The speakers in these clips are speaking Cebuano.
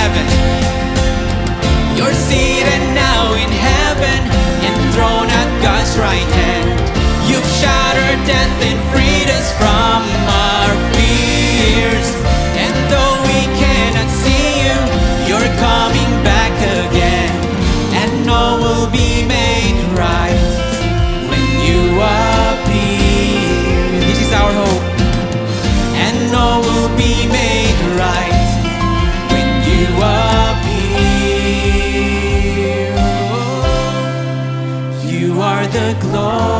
heaven. You're seated now in heaven, enthroned at God's right hand. You've shattered death and freed us from our fears. And though we cannot see you, you're coming back again. And all will be made right when you appear. This is our hope. And all will be made right when you appear. Oh, you are the glorious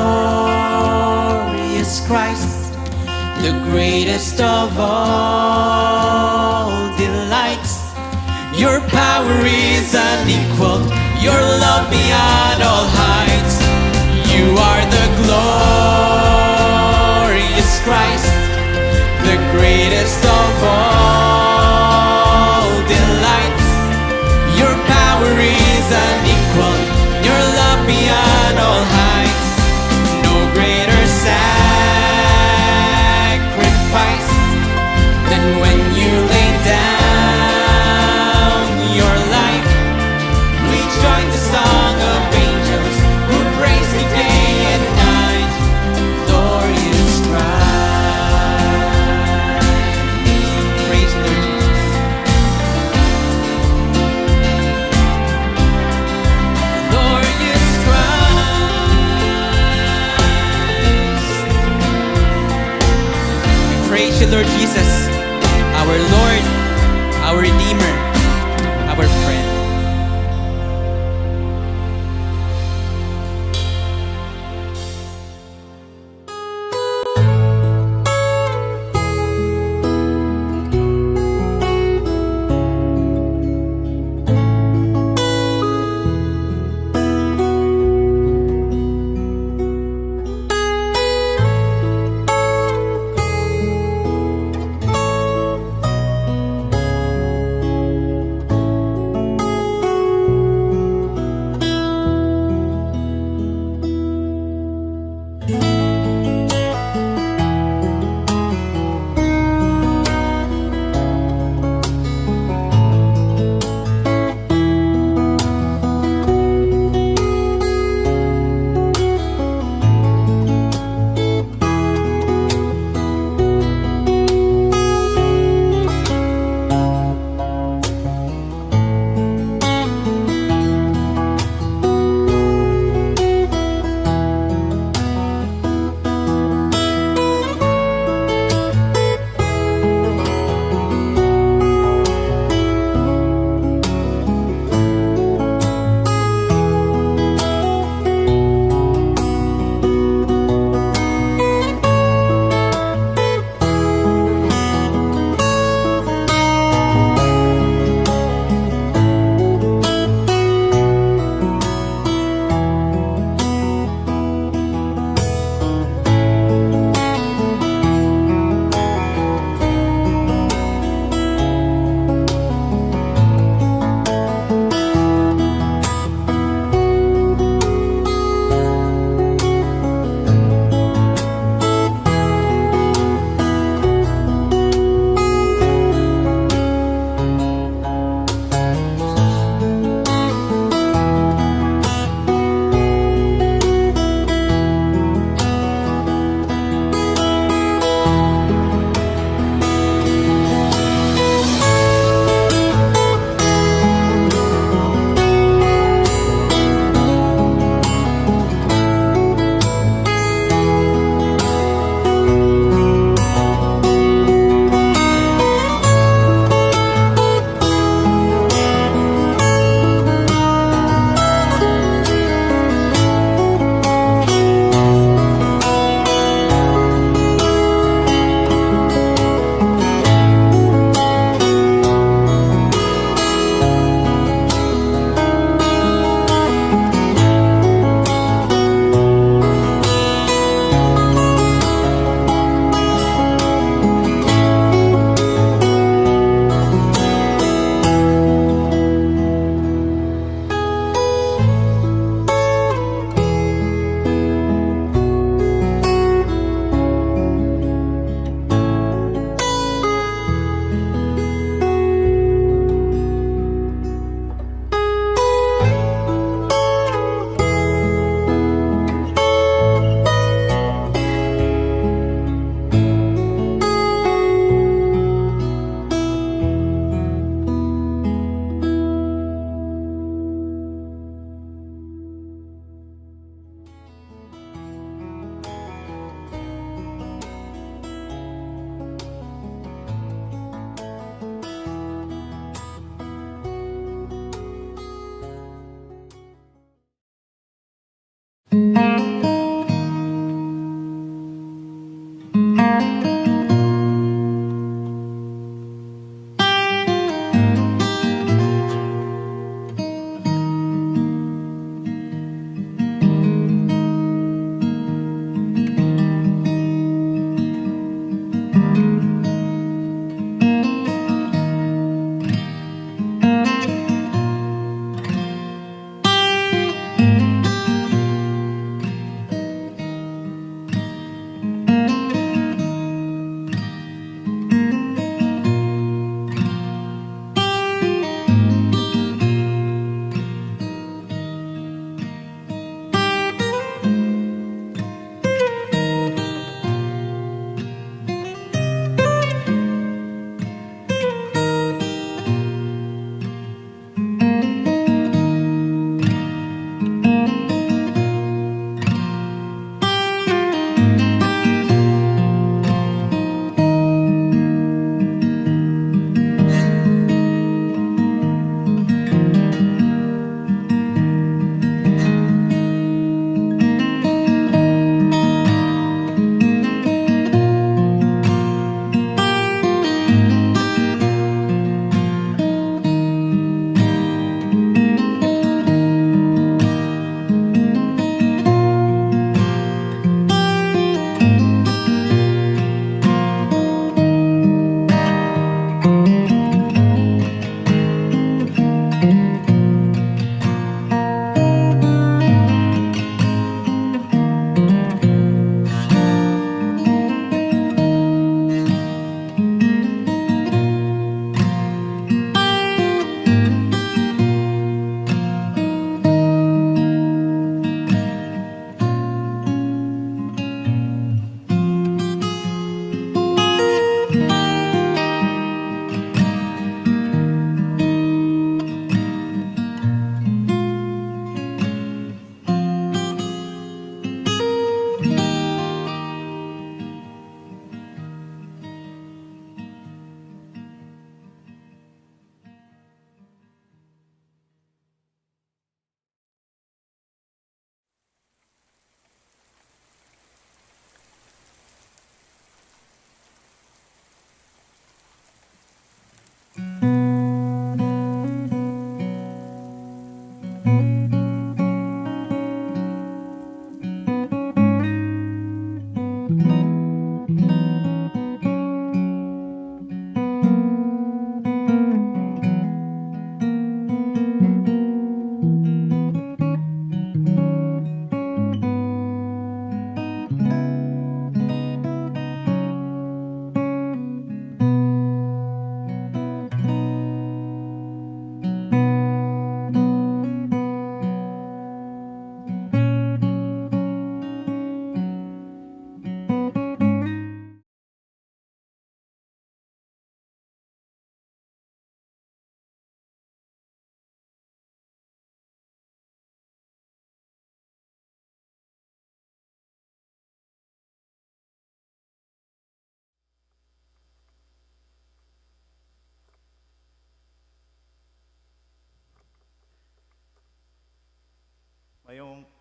Christ, the greatest of all delights. Your power is unequaled, your love beyond all heights. You are the glorious Christ, the greatest of all delights. Your power is unequaled, your love beyond all heights. No greater sacrifice than when you lay down your life. We join the song of angels who praise you day and night. Glorious Christ.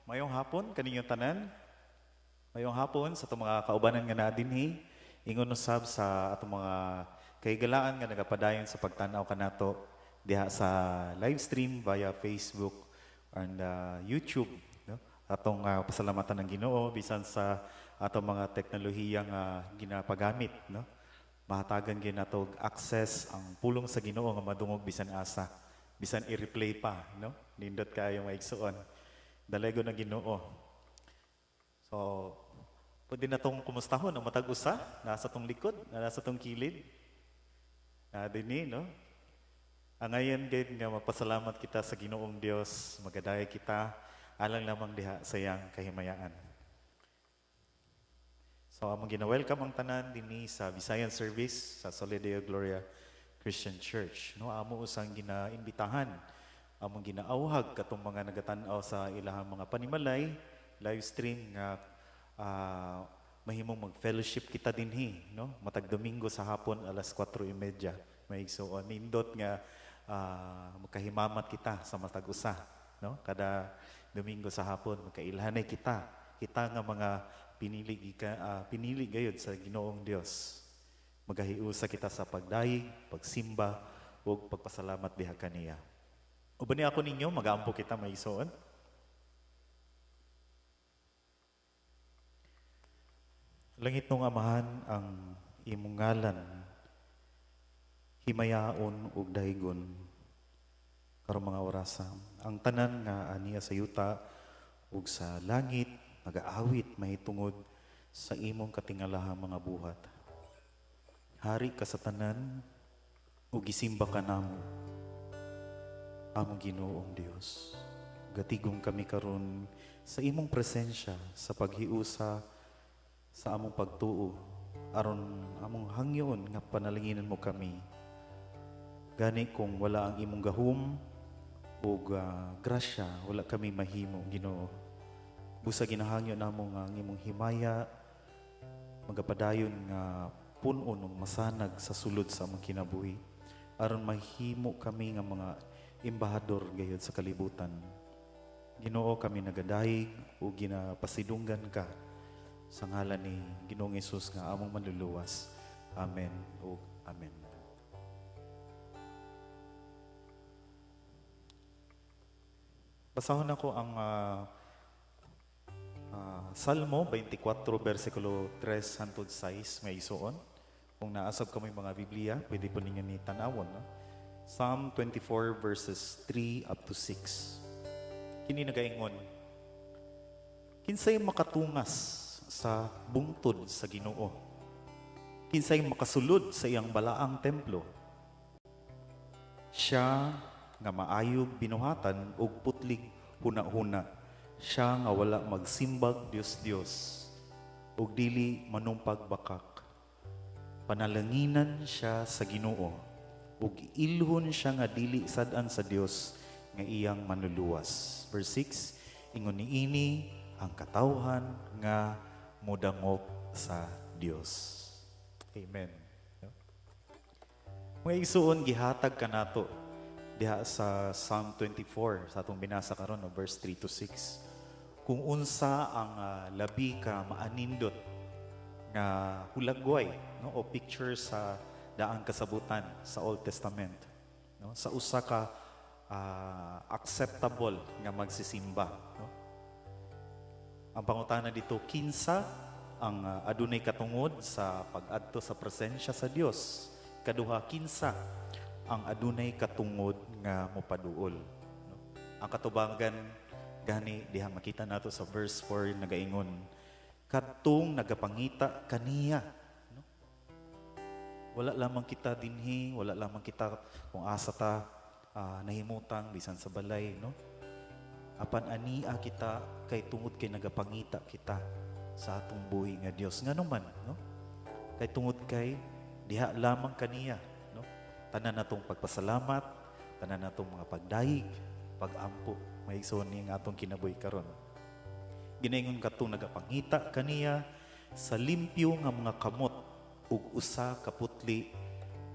Mayong hapon kaninyong tanan. Mayong hapon sa atong mga kaubanan nga naa dinhi. Ingon usab sa atong mga kahigalaan nga nagapadayon sa pagtan-aw kanato diha sa live stream via Facebook and YouTube, no? Atong pasalamatan ng Ginoo bisan sa atong mga teknolohiya nga ginapagamit, no? Mahatagan gyud nato og access ang pulong sa Ginoo nga madungog bisan asa, bisan i-replay pa, no? Nindot kaayo, mga igsuon. Dalaygon ng Ginoo. So, pwede na tong kumustahon ang matag usa, nasa tong likod, nasa tong kilid. Na dinhi, no? Angayan gid nga magpasalamat kita sa Ginoong Dios, magadayeg kita alang lamang diha sa iyang kahimayaan. So, among gina-welcome ang tanan dinhi sa Visayan service sa Soli Deo Gloria Christian Church. No, amo usang gina-imbitahan, among ginaawhag katong mga nagatan-aw sa ilahang mga panimalay, live stream nga mahimong mag-fellowship kita dinhi, no? Matag Domingo sa hapon, alas 4:30. Mga igsuon, nindot nga magkahimamat kita sa matag usa, no? Kada Domingo sa hapon magkailhanay kita. Kita nga mga pinili gayud sa Ginoong Dios. Magahiusa kita sa pagdayeg, pagsimba ug pagpasalamat diha kaniya. Uban ni ako ninyo, magaampo kita, mga igsuon. Langitnong Amahan, ang imong ngalan himayaon ug daygon karong mga orasa. Ang tanan nga ania sa yuta ug sa langit nagaawit mahitungod sa imong katingalahang mga buhat. Hari ka sa tanan ug gisimba ka namo, among Ginoong Dios. Gatigom kami karon sa imong presensya sa paghiusa sa among pagtuo aron among hangyoon nga panalanginan mo kami. Gani kung wala ang imong gahom ug grasya, wala kami mahimo, Ginoo. Busa ginahangyo namo nga ang imong himaya magapadayon nga punon ug masanag sa sulod sa among kinabuhi aron mahimo kami nga mga embahador gayud sa kalibutan. Ginoo, kami nagadayeg ug ginapasidunggan ka sa ngalan ni Ginoong Hesus nga among manluluwas. Amen ug amen. Basahon nako ang Salmo 24 versikulo 3 hangtod 6, mga igsuon. Kung naa sab kamoy mga Biblia, pwede po ninyo ni tanawon, no? Psalm 24 verses 3 up to 6. Kini nagaingon, "Kinsay makatungas sa bungtod sa Ginoo? Kinsay makasulod sa iyang balaang templo? Siya nga maayog binuhatan ug putlig huna-huna. Siya nga wala magsimbag Dios-Dios ug dili manumpag bakak. Panalanginan siya sa Ginoo ug ilhon siya nga dili sad-an sa Dios nga iyang manluluwas." Verse 6, ingon niini ang katawhan nga modangop sa Dios. Amen. No? Mga igsuon, gihatag kanato diha sa Psalm 24 sa atong binasa karon, no, verse 3 to 6, kung unsa ang labi ka maanindot nga hulagway, no, o picture sa Daang Kasabutan, sa Old Testament, no, sa usa ka acceptable nga magsisimba, no? Ang pangutana dito, kinsa ang adunay katungod sa pag-adto sa presensya sa Dios? Kaduha, kinsa ang adunay katungod nga mopaduol, no? Ang katubagan gani diha makita nato sa verse 4, nagaingon, kadtong nagapangita kaniya, no? Wala lamang kita dinhi, wala lamang kita kung asa ta nahimutang bisan sa balay, no? Apan ania kita kay tungod kay nagapangita kita sa atong buhi nga Dios. Ngano man, no? Kay tungod kay diha lamang kaniya, no? Tanan natong pagpasalamat, tanan natong mga pagdayeg, pagampo, mga igsoon, ning atong kinabuhi karon. Ginaingon, katong nagapangita kaniya sa limpyo nga mga kamot ug usa ka putli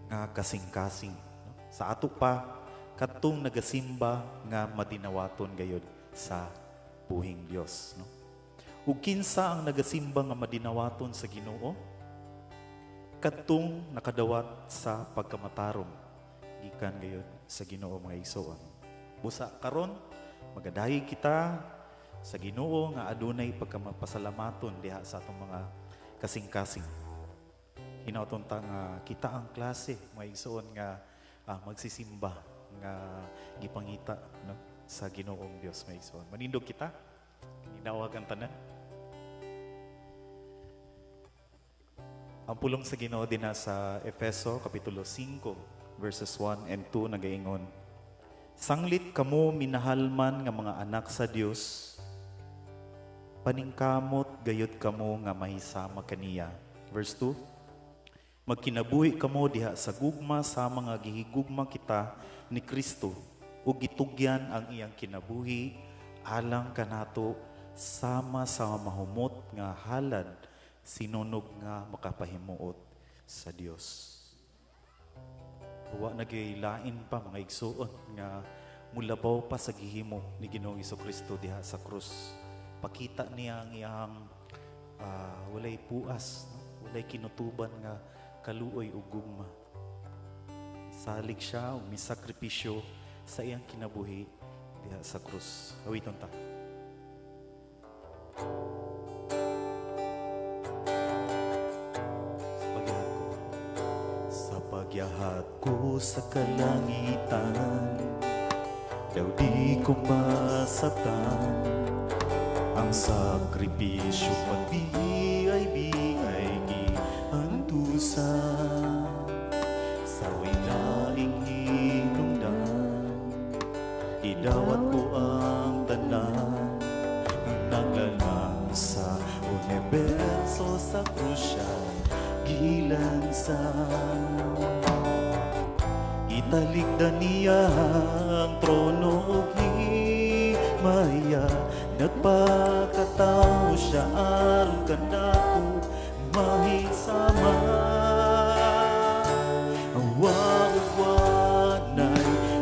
nga kasing-kasing, no? Sa ato pa, katong nagasimba nga madinawaton gayod sa buhing Dios, no? Ug kinsa ang nagasimba nga madinawaton sa Ginoo? Kadtong nakadawat sa pagkamatarong gikan gayud sa Ginoo, mga igsoon. Busa karon magadayeg kita sa Ginoo nga adunay pagkamapasalamaton diha sa atong mga kasing-kasing. Hinaoton ta nga kita ang klase, mga igsoon, nga magsisimba nga gipangita, no, sa Ginoong Dios, mga igsoon. Manindog kita. Ninawag ang tanan. Ang pulong sa Ginoo dinha sa Efeso kapitulo 5 verses 1 and 2 nagaingon: "Sanglit kamo minahalman nga mga anak sa Dios, paningkamot gayud kamo nga mahisama kaniya." Verse 2, "Magkinabuhi kamo diha sa gugma sa mga gihigugma kita ni Kristo ug gitugyan ang iyang kinabuhi alang kanato sama sa mahumot nga halad, sinunog nga makapahimuot sa Dios." Wa na lain pa, mga igsuon, nga mulabaw pa sa gihimo ni Ginoong Kristo diha sa krus. Pakita niya ang iyang walay puas, no? Walay kinutuban nga kaluoy ug gugma. Salig siya ug misakripisyo sa iyang kinabuhi diha sa krus. Awiton ta. Sa pagyahat ko. Sa pagyahat ko sa kalangitan, daw di ko masabtan ang sakripisyo, pagbiay-biay giantusan sa laing hinungdan. Idawat ko ang tanan naglalang sa universo, sa krus siya gilansan. Italikdan niya ang trono ug himaya, nagpakatao siya aron kanato mahisama. Wa ug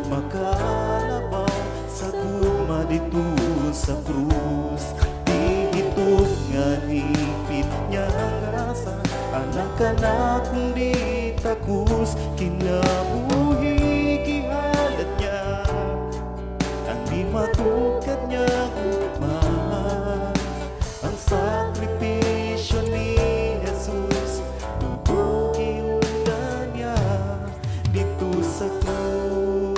makalabaw sa gugma dito sa krus. Dito nga higpit niya grasa, alang kanakong di takus. Kinabuhi gihalad niya ang di matukad niya gugma. Ang sakripisyo ni Jesus, dugo giulan niya dito sa krus.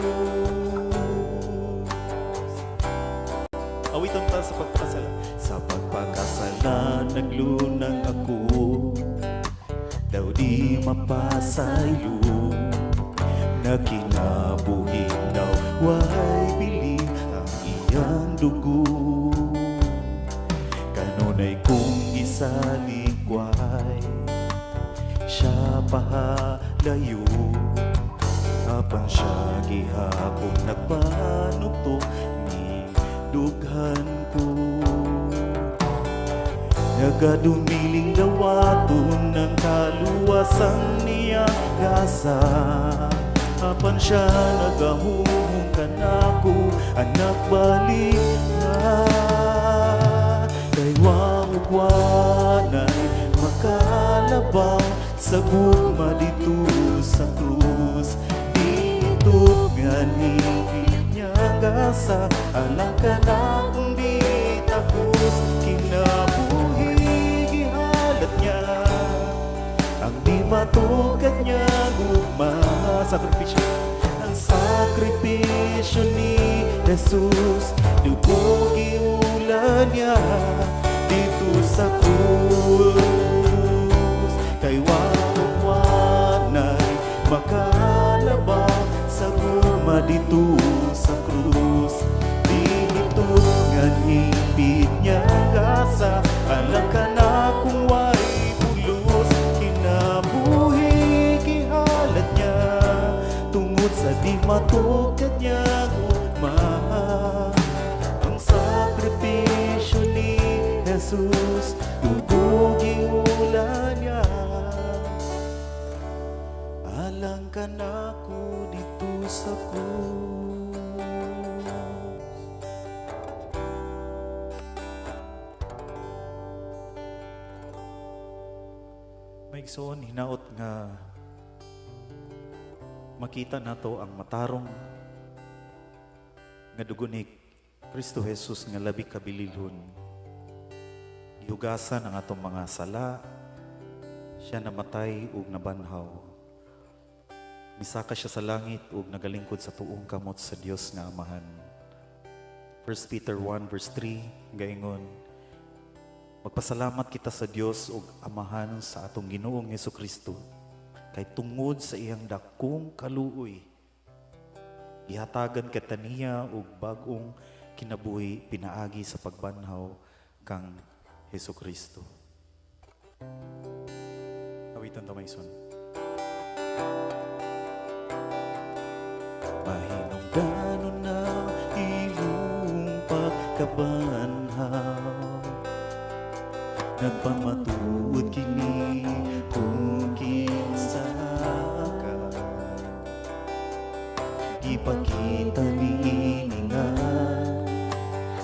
Awiton ta sa pagpakasala. Sa pagpakasala naglunang ako, daw di mapasaylo, nakinabuhi daw way bili ang iyang dugo. Kanunay kong isalikway siya pahalayo, apan siya gihapon nagpanukto ni dughan ko. Nagadumiling dawaton ng kaluwasan niya gasa, apan siya nagahumong kanako, anak, balik na. Kay wa ug wanay makalabaw sa gugma dito sa krus. Dito nga higit niya gasa, alang kanakong di takus. Kinabuhi gihalad niya ang di matukad niya gugma. Sakripisyo. Ang sakripisyo ni Jesus, dugo giulan niya dito sa krus. Kay wa wanay makalabaw sa gugma dito sa krus. Dito nga higpit niya gasa, alang kanakong way pulos. Kinabuhi gihalad niya tungod sa di matukad niya gugma. Ang sakripisyo ni Jesus, dugo giulan niya alang kanako dito sa krus. Igsoon, hinaot nga makita nato ang matarong nga dugo ni Kristo Jesus nga labi ka bililhon. Gihugasan ang atong mga sala, siya namatay ug nabanhaw. Misaka siya sa langit ug nagalingkod sa tuong kamot sa Dios nga Amahan. 1 Peter 1 verse 3 gaingon, "Magpasalamat kita sa Dios ug Amahan sa atong Ginoong Hesukristo kay tungod sa iyang dakong kaluoy, gihatagan kita niya og bag-ong kinabuhi pinaagi sa pagbanhaw kang Hesukristo." Awitan ta, mga igsoon. Mahinungdanon na imong pagkabanhaw, nagpamatuod kini kung kinsa ka. Ipakita niini nga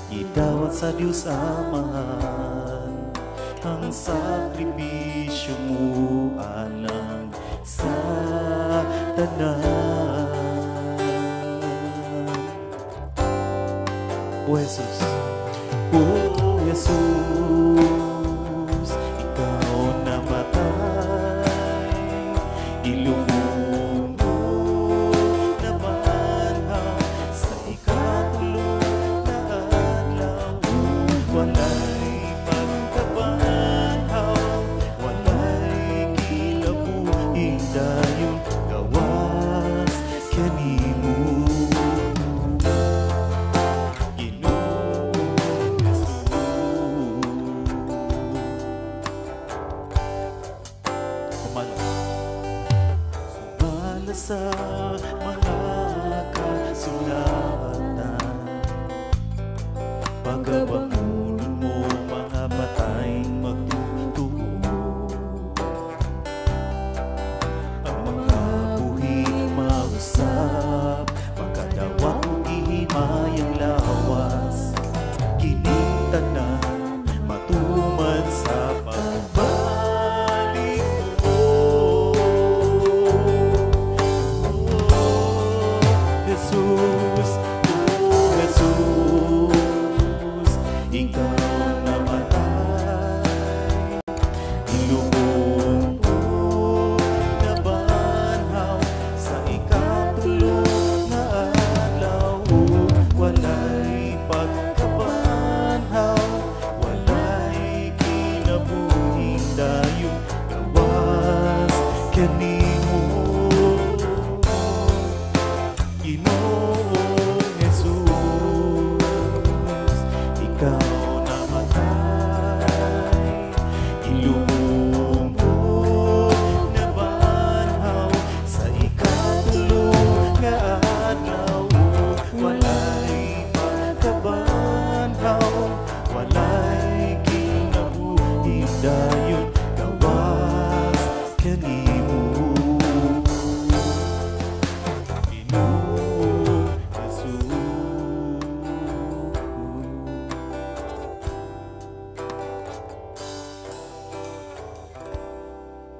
gidawat sa Dios Amahan ang sakripisyo mo alang sa tanan. O Jesus, O Jesus, ikaw namatay, ilubong ug nabanhaw sa ikatulo nga adlaw. Walay pagkabanhaw, walay kinabuhing dayon gawas kanimo, Ginoong Jesus. Sumala. Sumala sa mga kasulatan, pagabangunon mo mga patay magtutuo, ang mga buhi mausab, makadawat og gihimayang lawas. Kining tanan matuman sa pagbalik mo. Oh, Jesus, oh Jesus, ikaw namatay, ilubong ug nabanhaw sa ikatulo nga adlaw. Walay pagkabanhaw, walay kinabuhing dayon gawas kanimo, Ginoong Jesus. Ikaw namatay, ilubong ug nabanhaw sa ikatulo nga adlaw. Walay pagkabanhaw, walay kinabuhing dayon gawas kanimo, Ginoong Jesus.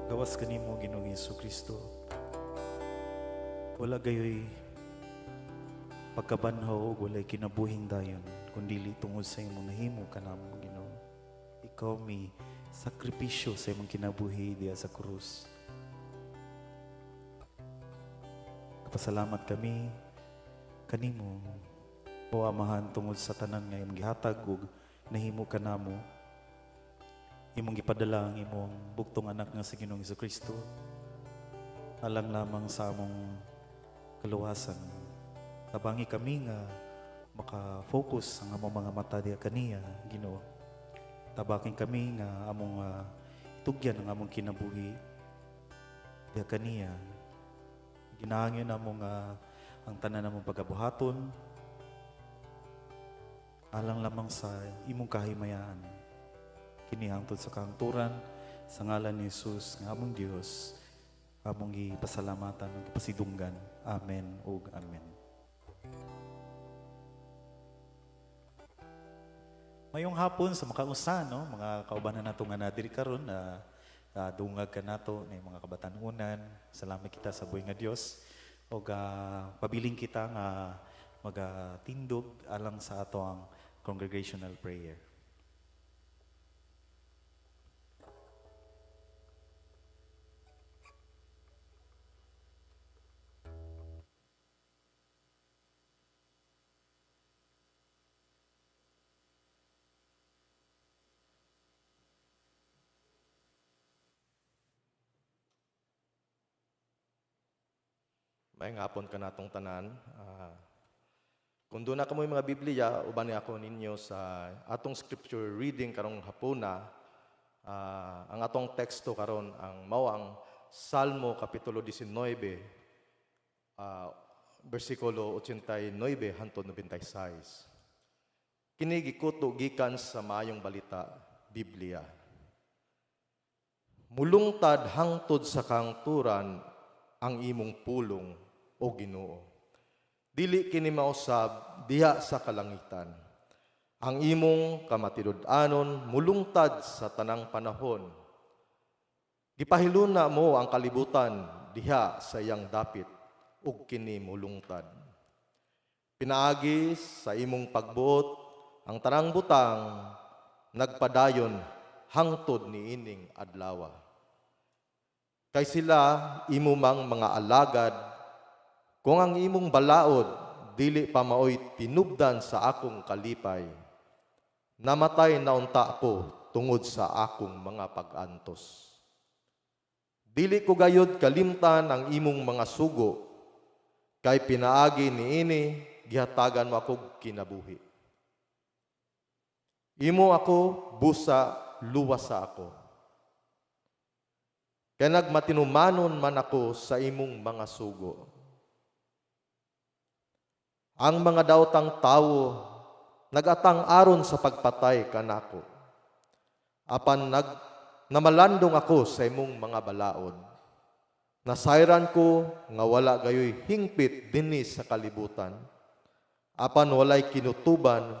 Gawas kanimo, Ginoong Hesus Kristo, wala gayoy pagkabanhaw ug walay kinabuhing dayon kun dili tungod sa imong nahimo kanamo, Ginoo. Ikaw mi sakripisyo sa imong kinabuhi diya sa krus. Kapasalamat kami kanimo, o Amahan, tungod sa tanan nga imong gihatag ug nahimo kanamo. Imong gipadala ang imong bugtong anak nga si Ginoong Kristo alang lamang sa among kaluwasan. Tabangi kami nga maka-focus ang among mga mata diha kaniya, Ginoo. Tabangi kami nga among itugyan ang among kinabuhi diha kaniya. Ginahangyo namo nga ang tanan namong pagabuhaton alang lamang sa imong kahimayaan. Kini hangtod sa kahangturan, sa ngalan ni Jesus nga among Dios, among gipasalamatan ug gipasidunggan. Amen ug amen. Mayong hapon sa makausa, no, mga kaubanan nato nga naa diri karon na Dungag kanato na mga kabatanunan. Salamat kita sa buhi nga Dios. Og pabiling kita nga magatindog alang sa ato ang congregational prayer. Maayong hapon kanatong tanan. Kung duna kamoy mga Biblia, uban ako ninyo sa atong scripture reading karong hapuna. Ang atong teksto karon ang mao ang Salmo kapitulo 19, bersikulo 89 hangtod 96. Kini gikuto gikan sa Maayong Balita, Biblia. Mulungtad hangtod sa kangturan ang imong pulong, o Ginoo. Dili kini mausab diha sa kalangitan. Ang imong kamatinud-anon mulungtad sa tanang panahon. Gipahiluna mo ang kalibutan diha sa iyang dapit ug kini mulungtad. Pinaagi sa imong pagbuot ang tanang butang nagpadayon hangtod niining adlawa. Kay sila imo mang mga alagad, kung ang imong balaod dili pa maoy tinubdan sa akong kalipay. Namatay na unta ako tungod sa akong mga pag-antos. Dili ko gayod kalimtan ang imong mga sugo, kay pinaagi niini gihatagan mo akog kinabuhi. Imo ako busa, luwasa ako. Kay nagmatinumanon man ako sa imong mga sugo. Ang mga daotang tawo nagatang aron sa pagpatay kanako. Apan namalandong ako sa imong mga balaod. Nasayran ko nga wala gayoy hingpit dinhi sa kalibutan. Apan walay kinutuban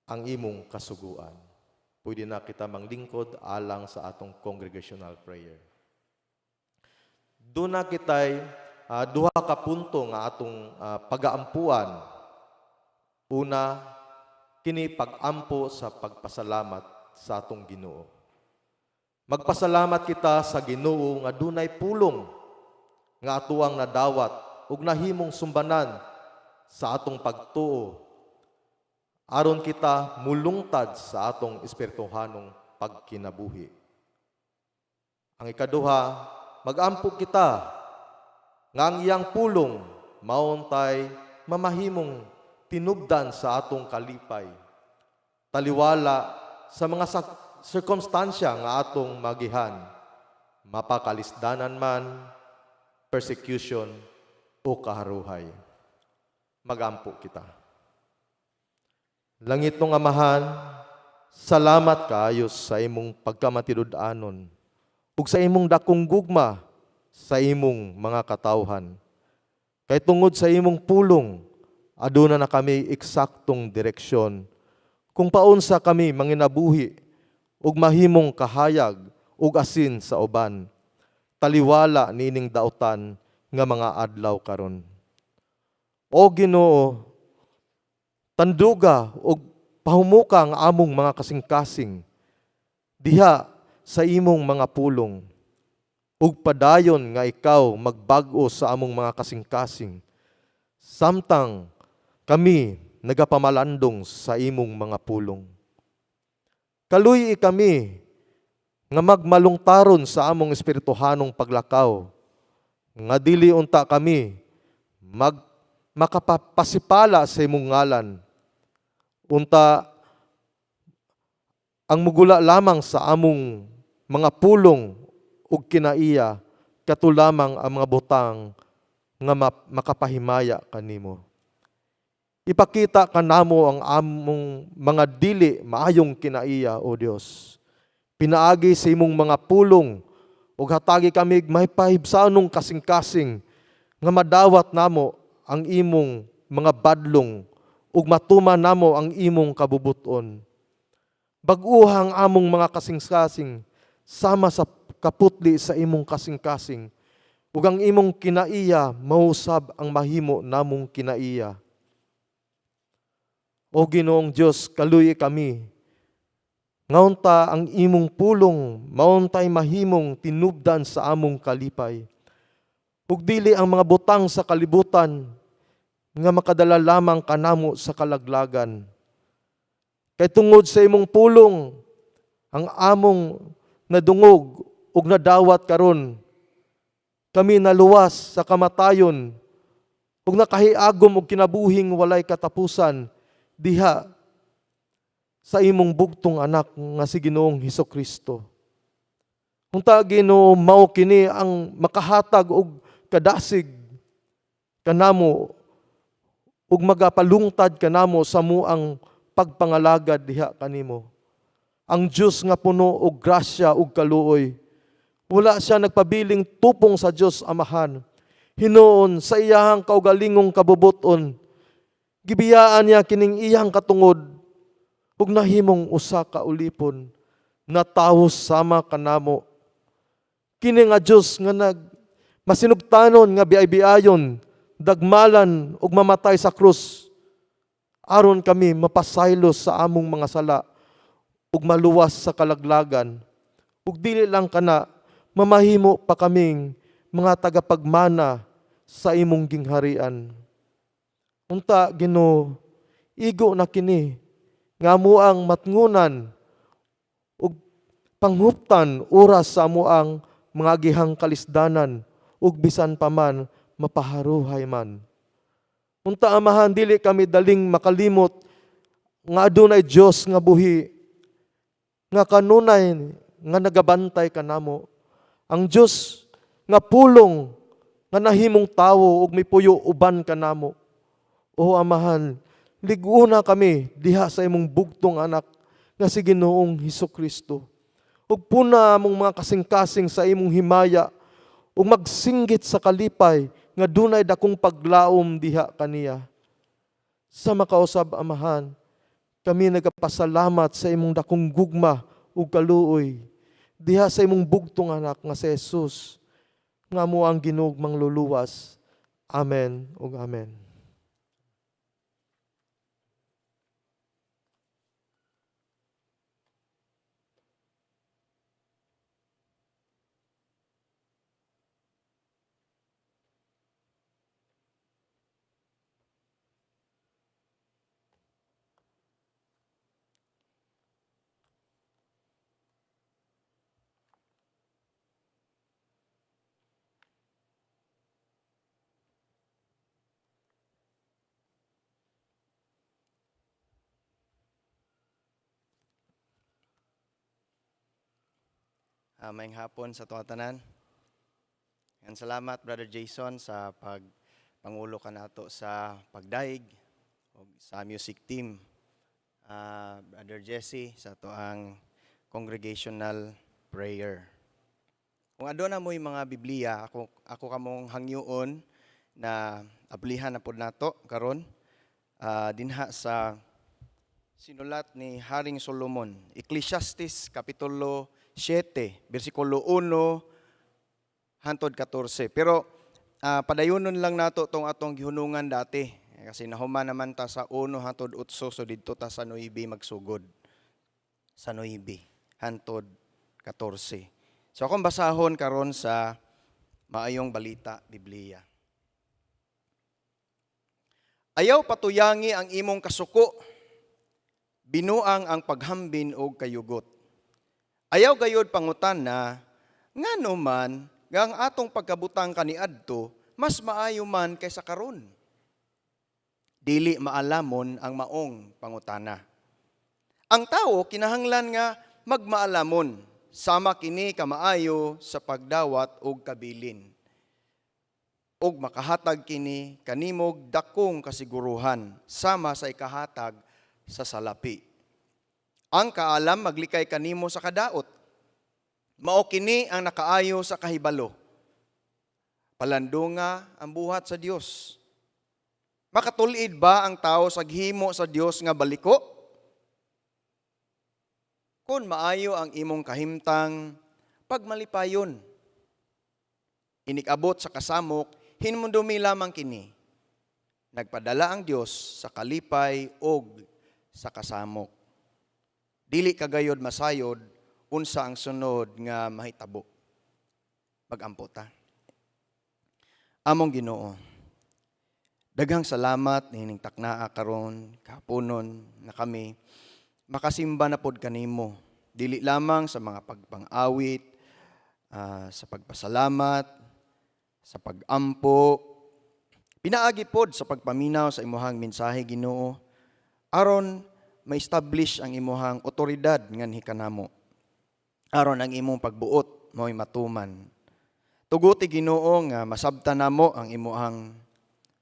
ang imong kasuguan. Pwede na kita manglingkod alang sa atong congregational prayer. Duna kitay duha ka punto nga atong pagaampuan. Una, kini pag-ampo sa pagpasalamat sa atong Ginoo. Magpasalamat kita sa Ginoo nga dunay pulong nga atuang nadawat ug nahimong sumbanan sa atong pagtuo aron kita mulungtad sa atong espirituhanong pagkinabuhi. Ang ikaduha, magampo kita nga ang iyang pulong mauntay mamahimong tinubdan sa atong kalipay. Taliwala sa mga sirkumstansya nga atong magihan, mapakalisdanan man, persecution o kaharuhay. Magampo kita. Langitnong Amahan, salamat kaayo sa imong pagkamatinud-anon ug sa imong dakong gugma sa imong mga katawhan. Kay tungod sa imong pulong, aduna na kami eksaktong direksyon kung paunsa kami manginabuhi ug mahimong kahayag ug asin sa uban. Taliwala niining dautan nga mga adlaw karon. O Ginoo, tanduga ug pahumuka ang among mga kasing-kasing diha sa imong mga pulong ug padayon nga ikaw magbag-o sa among mga kasing-kasing samtang kami nagapamalandong sa imong mga pulong. Kaluy-i kami nga magmalungtaron sa among espirituhanong paglakaw, nga dili unta kami makapasipala sa imong ngalan. Unta ang mugula lamang sa among mga pulong ug kinaiya kato lamang ang mga butang nga makapahimaya kanimo. Ipakita kanamo ang among mga dili maayong kinaiya, O Dios. Pinaagi sa imong mga pulong ug hatagi kami may pahibsanong kasing-kasing nga madawat namo ang imong mga badlong ug matuman namo ang imong kabubuton. Bag-uha ang among mga kasing-kasing sama sa kaputli sa imong kasing-kasing ug ang imong kinaiya mao usab ang mahimo namong kinaiya. O Ginoong Dios, kaluy kami. Ngaunta ang imong pulong, mauntay mahimong tinubdan sa among kalipay. Ug dili ang mga butang sa kalibutan nga makadala lamang kanamo sa kalaglagan. Kay tungod sa imong pulong, ang among nadungog ug nadawat karon, kami naluwas sa kamatayon ug nakahiagom og kinabuhing walay katapusan diha sa imong bugtong anak nga si Ginoong Hesus Kristo. Unta, Ginoo, mao kini ang makahatag og kadasig kanamo ug magapalungtad kanamo sa amoang pagpangalagad diha kanimo. Ang Dios nga puno og grasya ug kaluoy. Wala siya nagpabiling tupong sa Dios Amahan. Hinuon sa iyahang kaugalingong kabubuton, gibiyaan niya kining iyang katungod ug nahimong usa ka ulipon na tawo sama kanamo. Kini nga Dios nga nag masinugtanon nga biay-biayon, dagmalan ug mamatay sa krus aron kami mapasaylo sa among mga sala ug maluwas sa kalaglagan. Ug dili lang kana, mamahimo pa kaming mga tagapagmana sa imong gingharian. Unta, Ginoo, igo na kini nga amoang matngunan ug panghuptan oras sa amoang mga gihang kalisdanan ug bisan pa man mapaharuhay man. Unta, Amahan, dili kami daling makalimot nga adunay Dios nga buhi nga kanunay nga nagabantay kanamo. Ang Dios nga pulong nga nahimong tawo ug mipuyo uban kanamo. O Amahan, lig-una kami diha sa imong bugtong anak nga si Ginoong Hesus Kristo. Ug puna among mga kasing-kasing sa imong himaya ug magsinggit sa kalipay nga dunay dakong paglaom diha kaniya. Sa makausab, Amahan, kami nagapasalamat sa imong dakong gugma ug kaluoy diha sa imong bugtong anak nga si Jesus nga among Ginoo ug Mangluluwas. Amen ug amen. Maayong hapon sa tuwa tanan. And salamat, Brother Jason, sa pagpangulo kanato sa pagdaig ug sa music team. Brother Jesse sa atoang congregational prayer. Kung aduna mo'y mga Biblia, ako kamong hangyoon na ablihan na pod nato karon dinha sa sinulat ni Haring Solomon, Ecclesiastes Kapitulo 7, versikulo 1 hantod 14. Pero padayonon lang nato tong atong gihunungan dati. Kasi nahuman naman ta sa 1 hantod 8, so didto ta sa 9 magsugod. Sa 9 hantod 14. So akong basahon karon sa Maayong Balita Biblia. Ayaw patuyangi ang imong kasuko, binuang ang paghambin og kayugot. Ayaw gayod pangutana, ngano man nga ang atong pagkabutang kaniadto mas maayo man kaysa karon. Dili maalamon ang maong pangutana. Ang tawo kinahanglan nga magmaalamon, sama kini kamaayo sa pagdawat og kabilin. Og makahatag kini kanimog dakong kasiguruhan sama sa ikahatag sa salapi. Ang kaalam maglikay kanimo sa kadaot. Mao kini ang nakaayo sa kahibalo. Palandunga ang buhat sa Dios. Makatul-id ba ang tao sa gihimo sa Dios nga baliko? Kung maayo ang imong kahimtang, pagmalipayon. Inig-abot sa kasamok, hinumdumi lamang kini. Nagpadala ang Dios sa kalipay og sa kasamok. Dili kagayod masayod unsa ang sunod nga mahitabo. Magampo ta. Among Ginoo, daghang salamat niining taknaa karon kahaponon na kami makasimba na pod kanimo, dili lamang sa mga pagpang-awit, sa pagpasalamat, sa pagampo, pinaagi pod sa pagpaminaw sa imuhang mensahe, Ginoo, aron ma-establish ang imuhang otoridad nganhi kanamo, aron ang imong pagbuot mao'y matuman. Tuguti, Ginoo, nga masabtan namo ang imuhang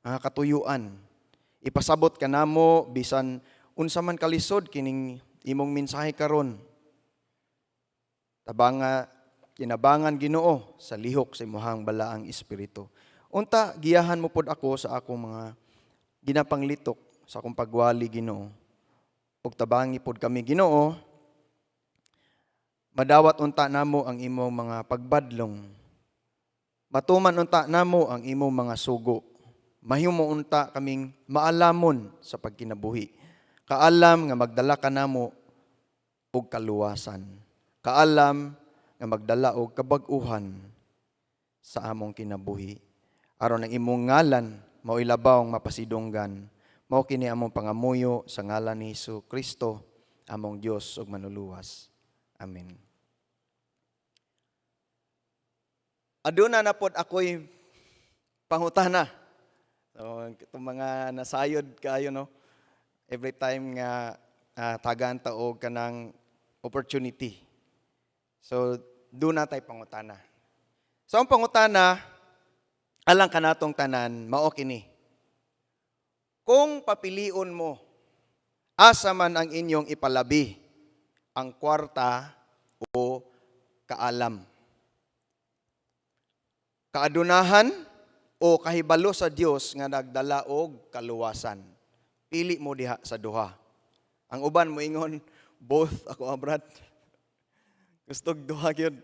mga katuyuan. Ipasabot kanamo bisan unsa man kalisod kining imong mensahe karon. Tabanga, kinabangan, Ginoo, sa lihok sa imuhang Balaang Espiritu. Unta giyahan mo pod ako sa akong mga ginapanglitok sa akong pagwali, Ginoo. Ug tabangi pod kami, Ginoo, madawat unta namo ang imong mga pagbadlong. Matuman unta namo ang imong mga sugo. Mahimo unta kaming maalamon sa pagkinabuhi. Kaalam nga magdala kanamo og kaluwasan. Kaalam nga magdala og kabag-uhan sa among kinabuhi. Aron ang imong ngalan mao'y labawng mapasidunggan. Mao kini among pangamuyo sa ngalan ni Hesus Kristo, among Dios ug Manluluwas. Amen. Aduna na pod ako'y pangutana. So, itong mga nasayod kayo, no? Every time nga tagaan ta og kanang opportunity. So, duna tay pangutana. So, ang pangutana, alang kanatong tanan, mao kini: Kung papilion mo, asa man ang inyong ipalabi, ang kwarta o kaalam? Kaadunahan o kahibalo sa Dios nga nagdala og kaluwasan? Pili mo diha sa duha. Ang uban moingon, "Both ako, brad. Gustog duha gyud."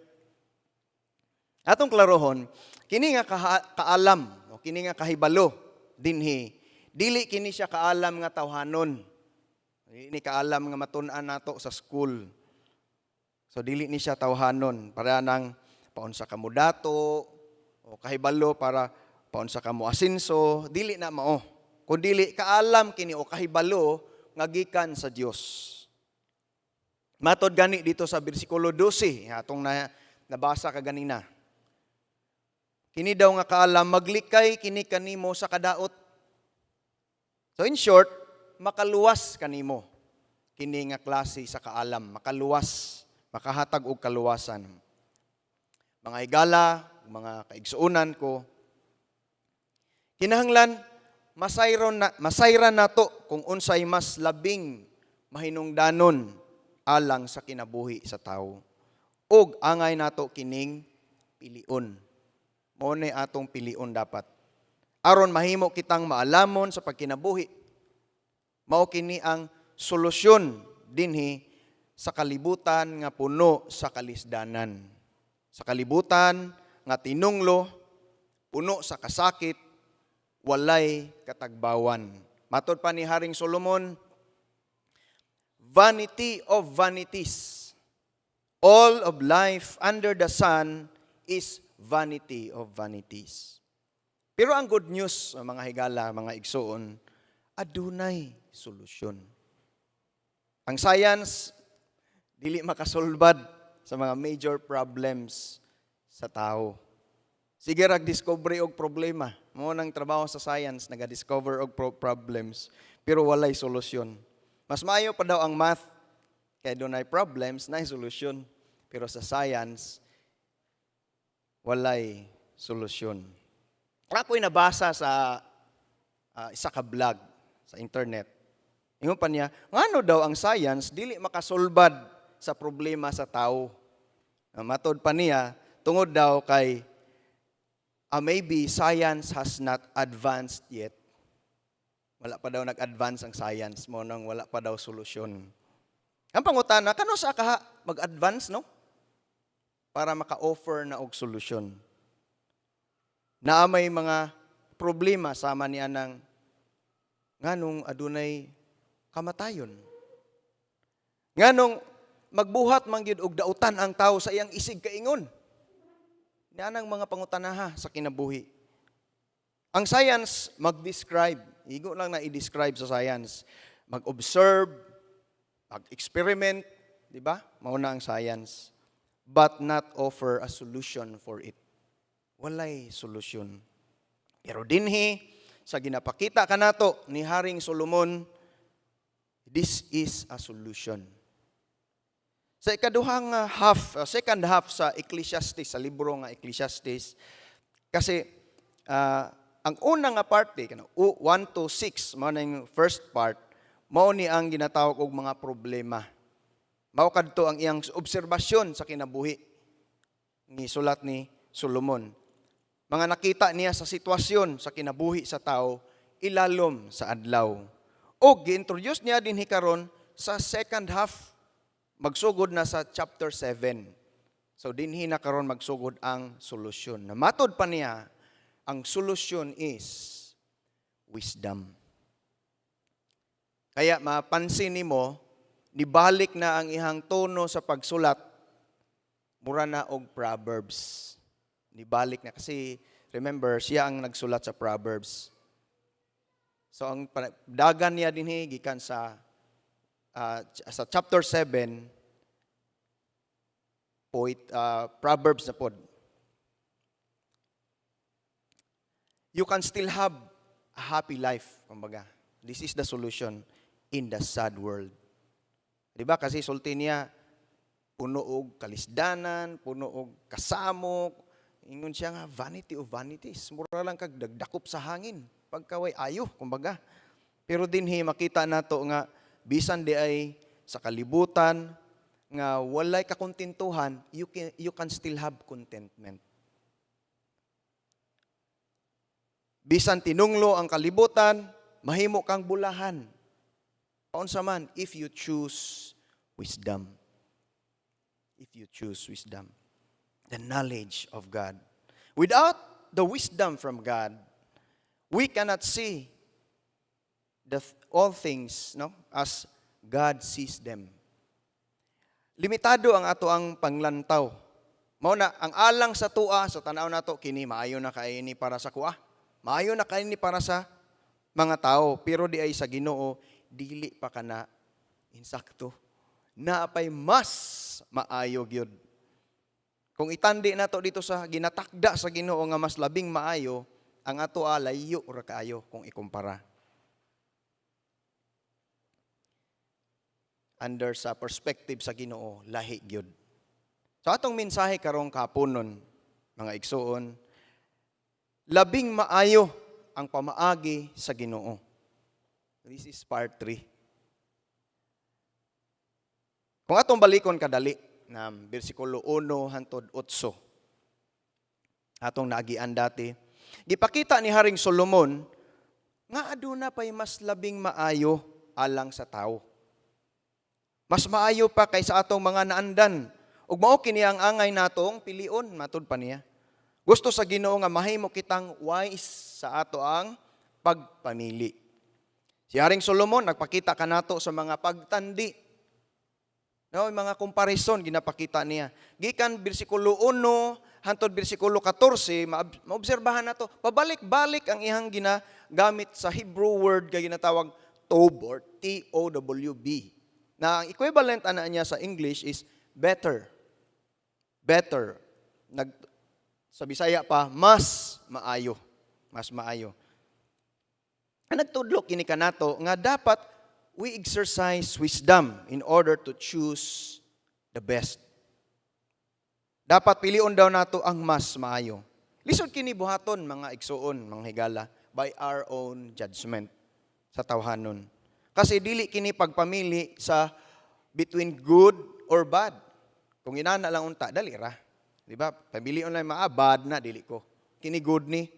Atong klarohon, kini nga kaalam o kini nga kahibalo dinhi, dili kini siya kaalam nga tawhanon. Dili ni kaalam nga matun-an nato sa school. So dili ni siya tawhanon para nang paunsa ka mo dato o kahibalo para paunsa ka mo asinso, dili na mao. Kun dili kaalam kini o kahibalo nga gikan sa Dios. Matod gani dito sa bersikulo 12 atong nabasa kaganina. Kini daw nga kaalam, maglikay kini kanimo sa kadaot. So in short, makaluwas kanimo kini nga klase sa kaalam, makaluwas, makahatag og kaluwasan. Mga higala, mga kaigsuonan ko, kinahanglan masayron na masayran nato kung unsay mas labing mahinungdanon alang sa kinabuhi sa tawo. Ug angay nato kining pilion. Mao ni atong pilion dapat. Aron mahimo kitang maalamon sa pagkinabuhi. Mao kini ang solusyon dinhi sa kalibutan nga puno sa kalisdanan. Sa kalibutan nga tinunglo, puno sa kasakit, walay katagbawan. Matod pa ni Haring Solomon, "Vanity of vanities. All of life under the sun is vanity of vanities." Pero ang good news, mga higala, mga igsoon, adunay solusyon. Ang science, dili makasulbad sa mga major problems sa tao. Sige rag discovery og problema. Mao nang trabaho sa science, naga-discover og problems, pero walay solusyon. Mas maayo pa daw ang math kay dunay problems, naay solusyon. Pero sa science, walay solusyon. Ako'y nabasa sa isa ka blog sa internet. Ingon pa niya, ngano daw ang science dili makasulbad sa problema sa tao? Matod pa niya, tungod daw kay maybe science has not advanced yet. Wala pa daw nag-advance ang science mao nang wala pa daw solusyon. Ang pangutana, kanus-a kaha mag-advance, no? para maka-offer na og solusyon. Naa may mga problema sama ni anang nganong adunay kamatayon. Nganong magbuhat man gyud og dautan ang tao sa iyang isig kaingon. Nianang mga pangutanaha sa kinabuhi. Ang science mag-describe, igo lang na i-describe sa science. Mag-observe, mag-experiment, di ba? Mao na ang science. But not offer a solution for it. Walay solusyon. Pero dinhi sa ginapakita kanato ni Haring Solomon, this is a solution. Sa ikaduhang half, second half sa Ecclesiastes, sa libro nga Ecclesiastes, kasi ang una nga parte, kana 1 to 6, mao na yung first part, mao ni ang ginatawag og mga problema. Mao kadto ang iyang obserbasyon sa kinabuhi ni sulat ni Solomon. Mga nakita niya sa sitwasyon sa kinabuhi sa tao ilalom sa adlaw. O gi-introduce niya dinhi karon sa second half, magsugod na sa chapter 7. So dinhi na karon magsugod ang solusyon. Na matod pa niya, ang solusyon is wisdom. Kaya mapansin nimo, nibalik na ang ihang tono sa pagsulat, mura na og Proverbs. Nibalik na kasi, remember, siya ang nagsulat sa Proverbs. So ang dagan niya dinhi gikan sa chapter 7 point Proverbs na pod. You can still have a happy life, kumbaga. This is the solution in the sad world. Di ba? Kasi sulti niya, puno og kalisdanan, puno og kasamok. Ingon siya nga, "Vanity of vanities." Mura lang kag dagdakop sa hangin. Pagkaway ayo, kumbaga. Pero dinhi makita nato nga bisan di ay sa kalibutan nga walay kakontentuhan, you can still have contentment. Bisan tinunglo ang kalibutan, mahimo kang bulahan. Paunsa man, if you choose wisdom. If you choose wisdom. The knowledge of God. Without the wisdom from God, we cannot see all things, no, as God sees them. Limitado ang ato ang panglantaw. Mao na ang alang sa tua sa tanaw nato, kini maayo na kaayo ni para sa kuha. Maayo na kaayo ni para sa mga tao, pero di ay sa Ginoo dili pa kana insakto. Naapay mas maayo gyud. Kung itandi nato dito sa ginatakda sa Ginoo nga mas labing maayo, ang ato layo ra kaayo kung ikumpara. Under sa perspective sa Ginoo, lahi gyud. So atong mensahe karong kahaponon, mga igsuon, labing maayo ang pamaagi sa Ginoo. This is part 3. Kung atong balikon kadali na bersikulo 1 hantod 8, atong naagian dati, gipakita ni Haring Solomon nga aduna pay mas labing maayo alang sa tao. Mas maayo pa kaysa atong mga naandan. Ug mao kini ang angay natong pilion, matud pa niya. Gusto sa Ginoo nga mahimo kitang wise sa ato ang pagpamili. Si Haring Solomon nagpakita kanato sa mga pagtandi. No, yung mga comparison ginapakita niya. Gikan bersikulo 1 hantod bersikulo 14, maobserbahan nato, pabalik-balik ang ihang ginagamit sa Hebrew word kay ginatawag tob or Towb. Na ang equivalent ana niya sa English is better. Better. Sa Bisaya pa, mas maayo. Mas maayo. Ang nagtudlo kini kanato nga dapat we exercise wisdom in order to choose the best. Dapat pilion daw nato ang mas maayo. Lisod kini buhaton, mga igsuon, mga higala, by our own judgment sa tawhanon. Kasi dili kini pagpamili sa between good or bad. Kung inana lang unta, dali ra. Di ba? Pamilion lang maa, bad na, dili ko. Kini good ni.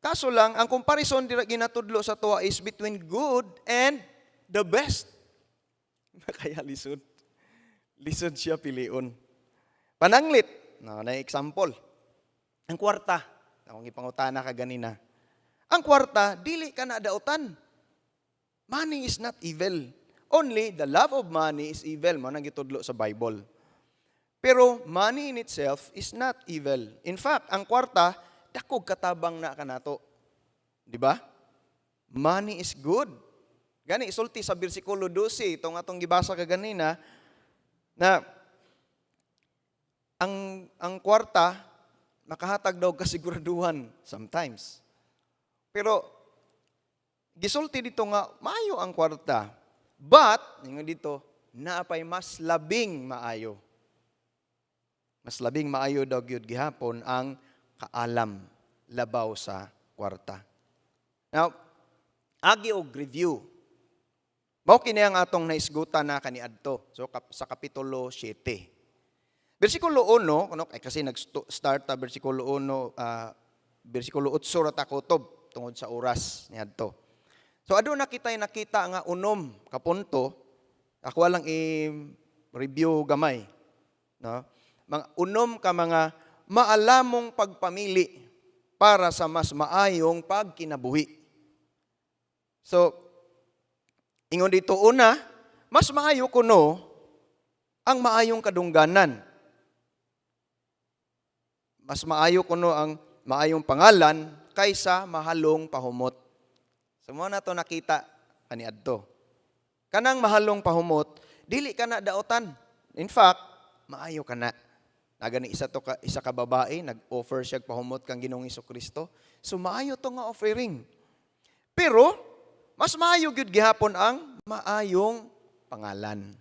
Kaso lang, ang comparison dira ginatudlo sa tuwa is between good and the best. Kaya lisod. Lisod siya pilion. Pananglit, na example. Ang kwarta, akong ipangutana ka ganina. Ang kwarta, dili ka na dautan. Money is not evil. Only the love of money is evil, mao nang gitudlo sa Bible. Pero money in itself is not evil. In fact, ang kwarta, dakog katabang na kanato. Di ba? Money is good. Gani isulti sa bersikulo 12, itong atong gibasa kaganina, na ang kwarta makahatag daw kasiguraduhan sometimes. Pero gisulti dito nga maayo ang kwarta. But ingon dito, naa pay mas labing maayo. Mas labing maayo daw gyud gihapon ang kaalam labaw sa kwarta. Now, agi og review. Mao kini ang atong naisgutan na kaniadto. So sa kapitulo 7. Bersikulo 1, kuno ay kasi nag-start ta bersikulo 1, bersikulo 8 ra ta kutob tungod sa oras niadto. So aduna kita'y nakita nga 6 ka punto. Ako lang i-review gamay, no? Mga 6 ka mga maalamong pagpamili para sa mas maayong pagkinabuhi. So, ingon dito una, mas maayo kuno ang maayong kadungganan. Mas maayo kuno ang maayong pangalan kaysa mahalong pahumot. So mao na to nakita kaniadto. Kanang mahalong pahumot, dili ka na daotan. In fact, maayo ka na. Nagani isa ka babae nag-offer siya pahumot kang Ginoong Kristo. So maayo to nga offering. Pero mas maayo gyud gihapon ang maayong pangalan.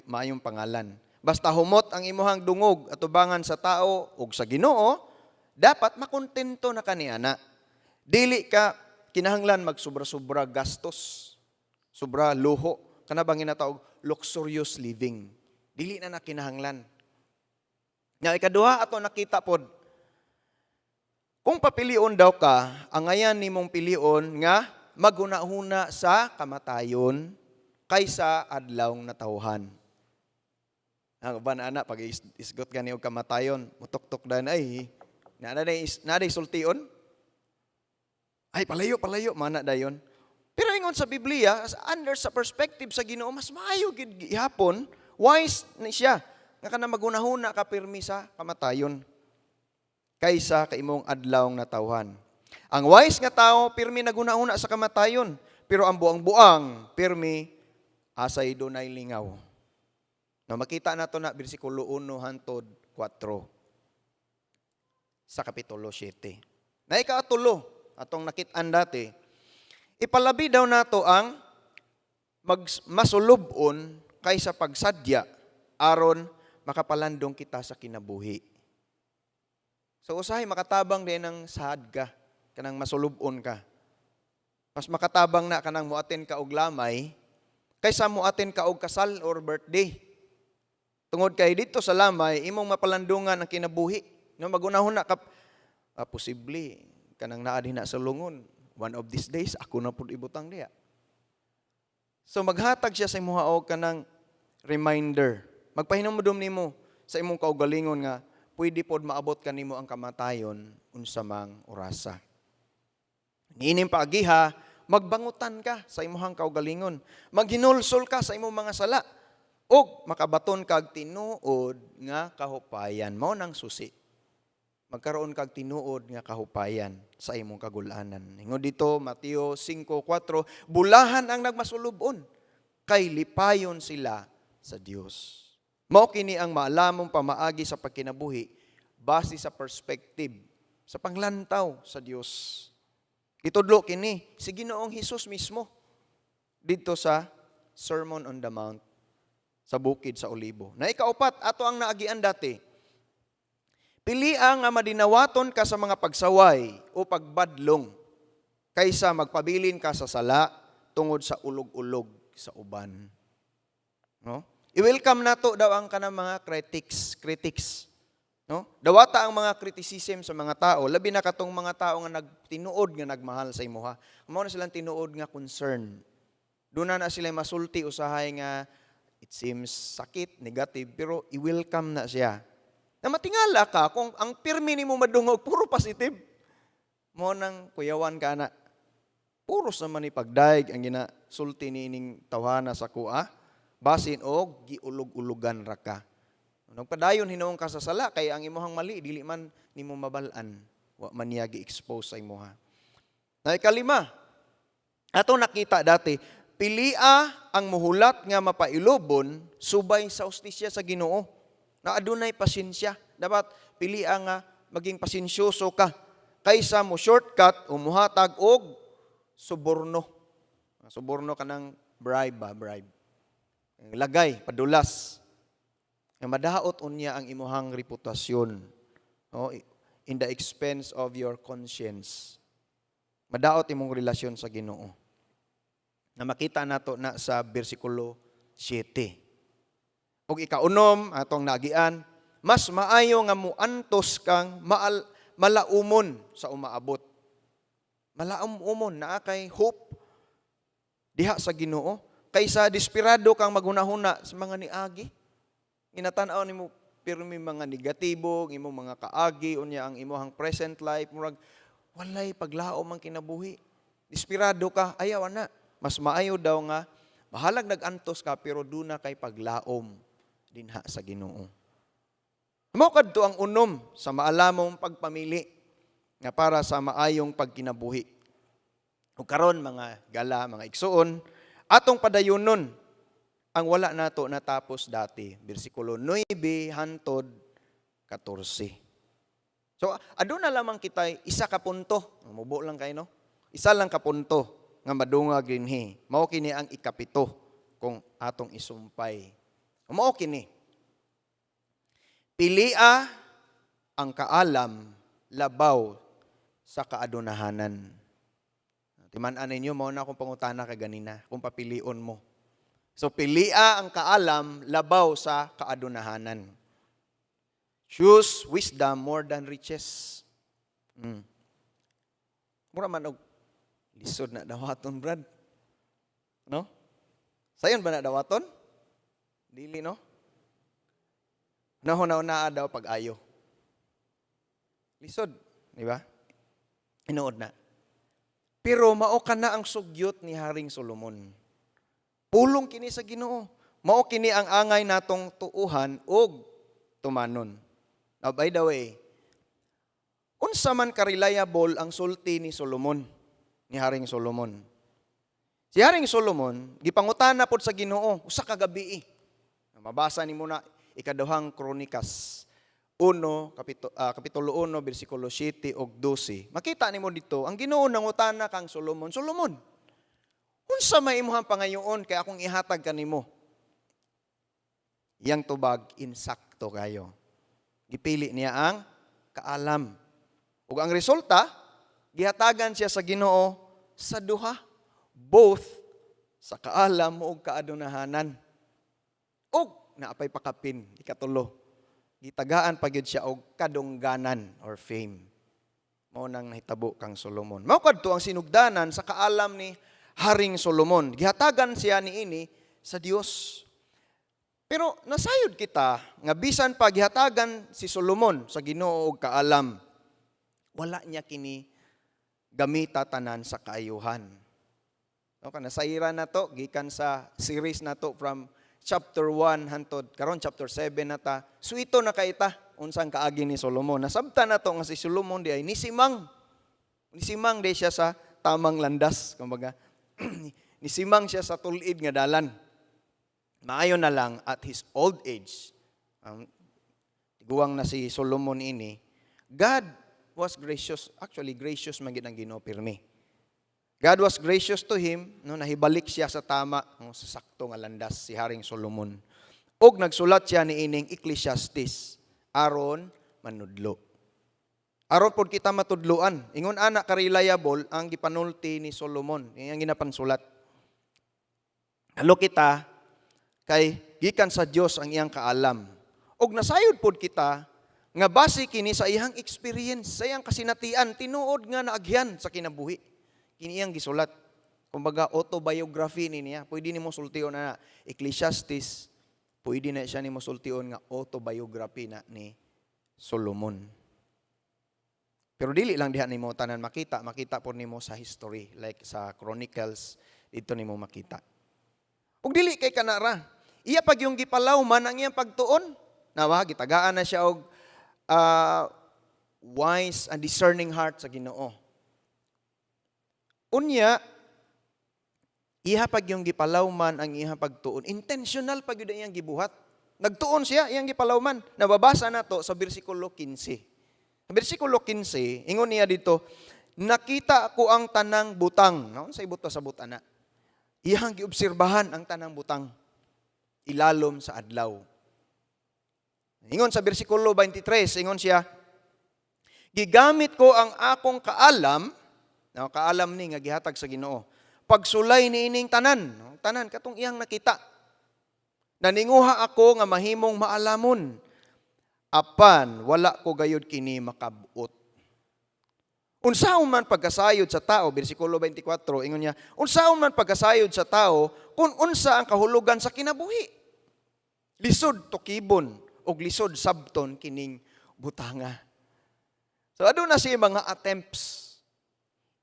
Maayong pangalan. Basta humot ang imuhang dungog atubangan sa tao ug sa Ginoo, dapat makontento na kaniana. Dili ka kinahanglan magsobra-sobra gastos, sobra luho, kana bang ginatawag luxurious living. Dili na na kinahanglan. Nga ikaduha ato nakita pod, kung papilion daw ka, angayan nimong pilion nga maghuna-huna sa kamatayon kaysa adlawng natawhan. Ang uban ana pag isgot gani og kamatayon, mutuktok dan ay naa day sultion. Ay, palayo, palayo mana dayon. Pero ingon sa Biblia, under sa perspective sa Ginoo, mas maayo gid gihapon, wise ni siya nga kana maghunahuna ka pirmi sa kamatayon kaysa ka imong adlawng natawhan. Ang wise nga tao pirmi naghunahuna sa kamatayon, pero ang buang-buang pirmi asay dunay lingaw. No, makita nato na bersikulo 1 hantod 4 sa kapitulo 7. Na ikatulo, atong nakit-an dati, ipalabi daw nato ang masulub-on kaysa pagsadya aron makapalandong kita sa kinabuhi. So usahay makatabang din ng sad ka, kanang masulub-on ka. Mas makatabang na kanang muaten ka og lamay kaysa muaten ka og kasal or birthday. Tungod kay dito sa lamay, imong mapalandungan ang kinabuhi. No, magunahon na ka, posible kanang naa din na sa lungon. One of these days, ako na pud ibutang diya. So maghatag siya sa imuha og kanang reminder. Magpahinumdum nimo sa imong kaugalingon nga pwede pod maabot kanimo ang kamatayon unsa mang orasa. Niining paagiha, magbangutan ka sa imuhang kaugalingon. Maghinulsol ka sa imong mga sala. Ug makabaton kag tinuod nga kahupayan. Mao nang susi. Magkaroon kag tinuod nga kahupayan sa imong kagulanan. Ingon dito, Mateo 5:4, bulahan ang nagmasulubon, kay lipayon sila sa Dios. Mao kini ang maalamong pamaagi sa pagkinabuhi base sa perspective, sa panglantaw sa Dios. Itudlo kini si Ginoong Hesus mismo didto sa Sermon on the Mount sa bukid sa Olibo. Na ikaupat, ato ang naagian dati. Pili nga madinawaton ka sa mga pagsaway o pagbadlong kaysa magpabilin ka sa sala tungod sa ulog-ulog sa uban. No? I-welcome nato daw ang kanang mga critics. No? Dawata ang mga criticism sa mga tao, labi na katong mga tao nga nagtinuod nga nagmahal sa imuha. Mao na silang tinuod nga concern. Doon na na sila masulti usahay nga It seems sakit, negative, pero i-welcome na siya. Na matingala ka kung ang pirmi nimo madungog puro positive. Mao nang kuyawan ka na. Puros naman ni pagdaig ang ginasulti ni ining tawhana sa kuha. Basin og giulog-ulugan ra ka. Nagpadayon hinuon ka sa sala kay ang imuhang mali dili man nimo mabal-an, wa man niya gi-expose sa imuha. Na ikalima, ato nakita dati, pilia ang muhulat nga mapailubon subay sa hustisya sa Ginoo. Na adunay pasensya. Dapat pilia nga maging pasensyoso ka kaysa mo shortcut o muhatag og suborno. Suborno kanang bribe ba, bribe. Lagay, padulas. Nga madaot unya ang imuhang reputasyon. No? In the expense of your conscience. Madaot imong relasyon sa Ginoo. Na makita nato na sa bersikulo 7. Ug ikaunom atong nagian, mas maayo nga muantos kang malaumon sa umaabot. Malaumon naa kay hope diha sa Ginoo kaysa desperado kang maghunahuna sa mga niagi. Ginatan-aw nimo pirmi mga negatibo, ang imong mga kaagi, unya ang imong present life, murag walay paglaom ang kinabuhi. Desperado ka, ayaw na. Mas maayo daw nga bahalag nag-antos ka pero duna kay paglaom dinha sa Ginoo. Mao kadto ang unom sa maalamong pagpamili nga para sa maayong pagkinabuhi. Ug karon, mga gala, mga igsuon, atong padayunon ang wala nato natapos dati, bersikulo 9 hantod 14. So aduna lamang kita isa ka punto, mubo lang kay, no? Isa lang ka punto nga madungag dinhi. Mao kini ang ikapito kung atong isumpay. Mao kini. Pilia ang kaalam labaw sa kaadunahanan. Timan-an ninyo, mao na akong pangutana kaganina, kung papilion mo. So pilia ang kaalam labaw sa kaadunahanan. Choose wisdom more than riches. Mura man og lisod na dawaton, Brad. No? Sayon ba na dawaton? Dili, no? Nahuna-una daw pag-ayo. Lisod, di ba? Inuod na. Pero mao kana ang sugyot ni Haring Solomon. Pulong kini sa Ginoo. Mao kini ang angay natong tuuhan og tumanon. Now, by the way, unsa man ka-reliable ang sulti ni Solomon, ni Haring Solomon? Si Haring Solomon, gipangutana pod sa Ginoo usa ka gabi. Mabasa nimo na Ikaduhang Kronikas 1 kapitulo 1 bersikulo 7 ug 12. Makita nimo dito, ang Ginoo nangutana kang Solomon, "Solomon, unsa may imong pangayoon kay akong ihatag kanimo?" Iyang tubag, insakto kayo. Gipili niya ang kaalam. Ug ang resulta, gihatagan siya sa Ginoo sa duha, both sa kaalam ug kaadunahanan. Ug naapay pakapin, ikatulo. Gitagaan pa gyud siya og kadungganan or fame. Mao nang nahitabo kang Solomon. Mao kadto ang sinugdanan sa kaalam ni Haring Solomon. Gihatagan siya niini sa Dios. Pero nasayod kita nga bisan pa gihatagan si Solomon sa Ginoo og kaalam, wala niya kini gamita tanan sa kaayuhan. No, kana nasayran na to gikan sa series na to from chapter 1 hantod karon chapter 7 na ta. Suito na kay ta unsang kaagi ni Solomon. Nasabtan na to nga si Solomon di ay nisimang. Nisimang di siya sa tamang landas, kumbaga. Nisimang siya sa tul-id nga dalan. Maayo na lang at his old age, ang tiguang na si Solomon ini, God was gracious. Actually, gracious man gid ang Ginoo pirmi. God was gracious to him, no, nahibalik siya sa tama, no, sa sakto nga landas si Haring Solomon. Og nagsulat siya ni ining Ecclesiastes aron manudlo. Aron pod kita matudloan. Ingon ana ka reliable ang gipanulti ni Solomon, iyang ginapansulat. Halo kita kay gikan sa Dios ang iyang kaalam. Og nasayod pod kita nga base kini sa iyang experience, sa iyang kasinatian, tinuod nga naagyan sa kinabuhi. Kini iyang gisulat. Kumbaga autobiography ni niya. Pwede nimo sultiyon na Ecclesiastes. Pwede na siya nimo sultion nga autobiography na ni Solomon. Pero dili lang diha nimo tanan makita, makita po nimo sa history, like sa Chronicles dito nimo makita. Ug dili kay kanara. Iya pag yung gipalawman ang iyang pagtuon. Nawa gitagaan na siya og wise and discerning heart sa Ginoo. Unya, iha pag yung gipalawman ang iyang pagtuon. Intentional pag yun ang iyang gibuhat. Nagtuon siya, iyang gipalawman. Nababasa na to sa bersikulo 15. Sa bersikulo 15, ingon niya dito, "Nakita ko ang tanang butang." No, sa buta sa butana. Iyang giobserbahan ang tanang butang ilalom sa adlaw. Ingon sa bersikulo 23, ingon siya, "Gigamit ko ang akong kaalam," no, kaalam ni nga gihatag sa Ginoo, "pagsulay ni ining tanan," no, tanan katong iyang nakita. "Naninguha ako nga mahimong maalamon, apan wala ko gayud kini makabot." Unsaon man pagkasayod sa tao, bersikulo 24, ingon niya, "Unsaon man pagkasayod sa tao kung unsa ang kahulugan sa kinabuhi? Lisod tukibon og lisod sabton kining butanga." So aduna siya mga attempts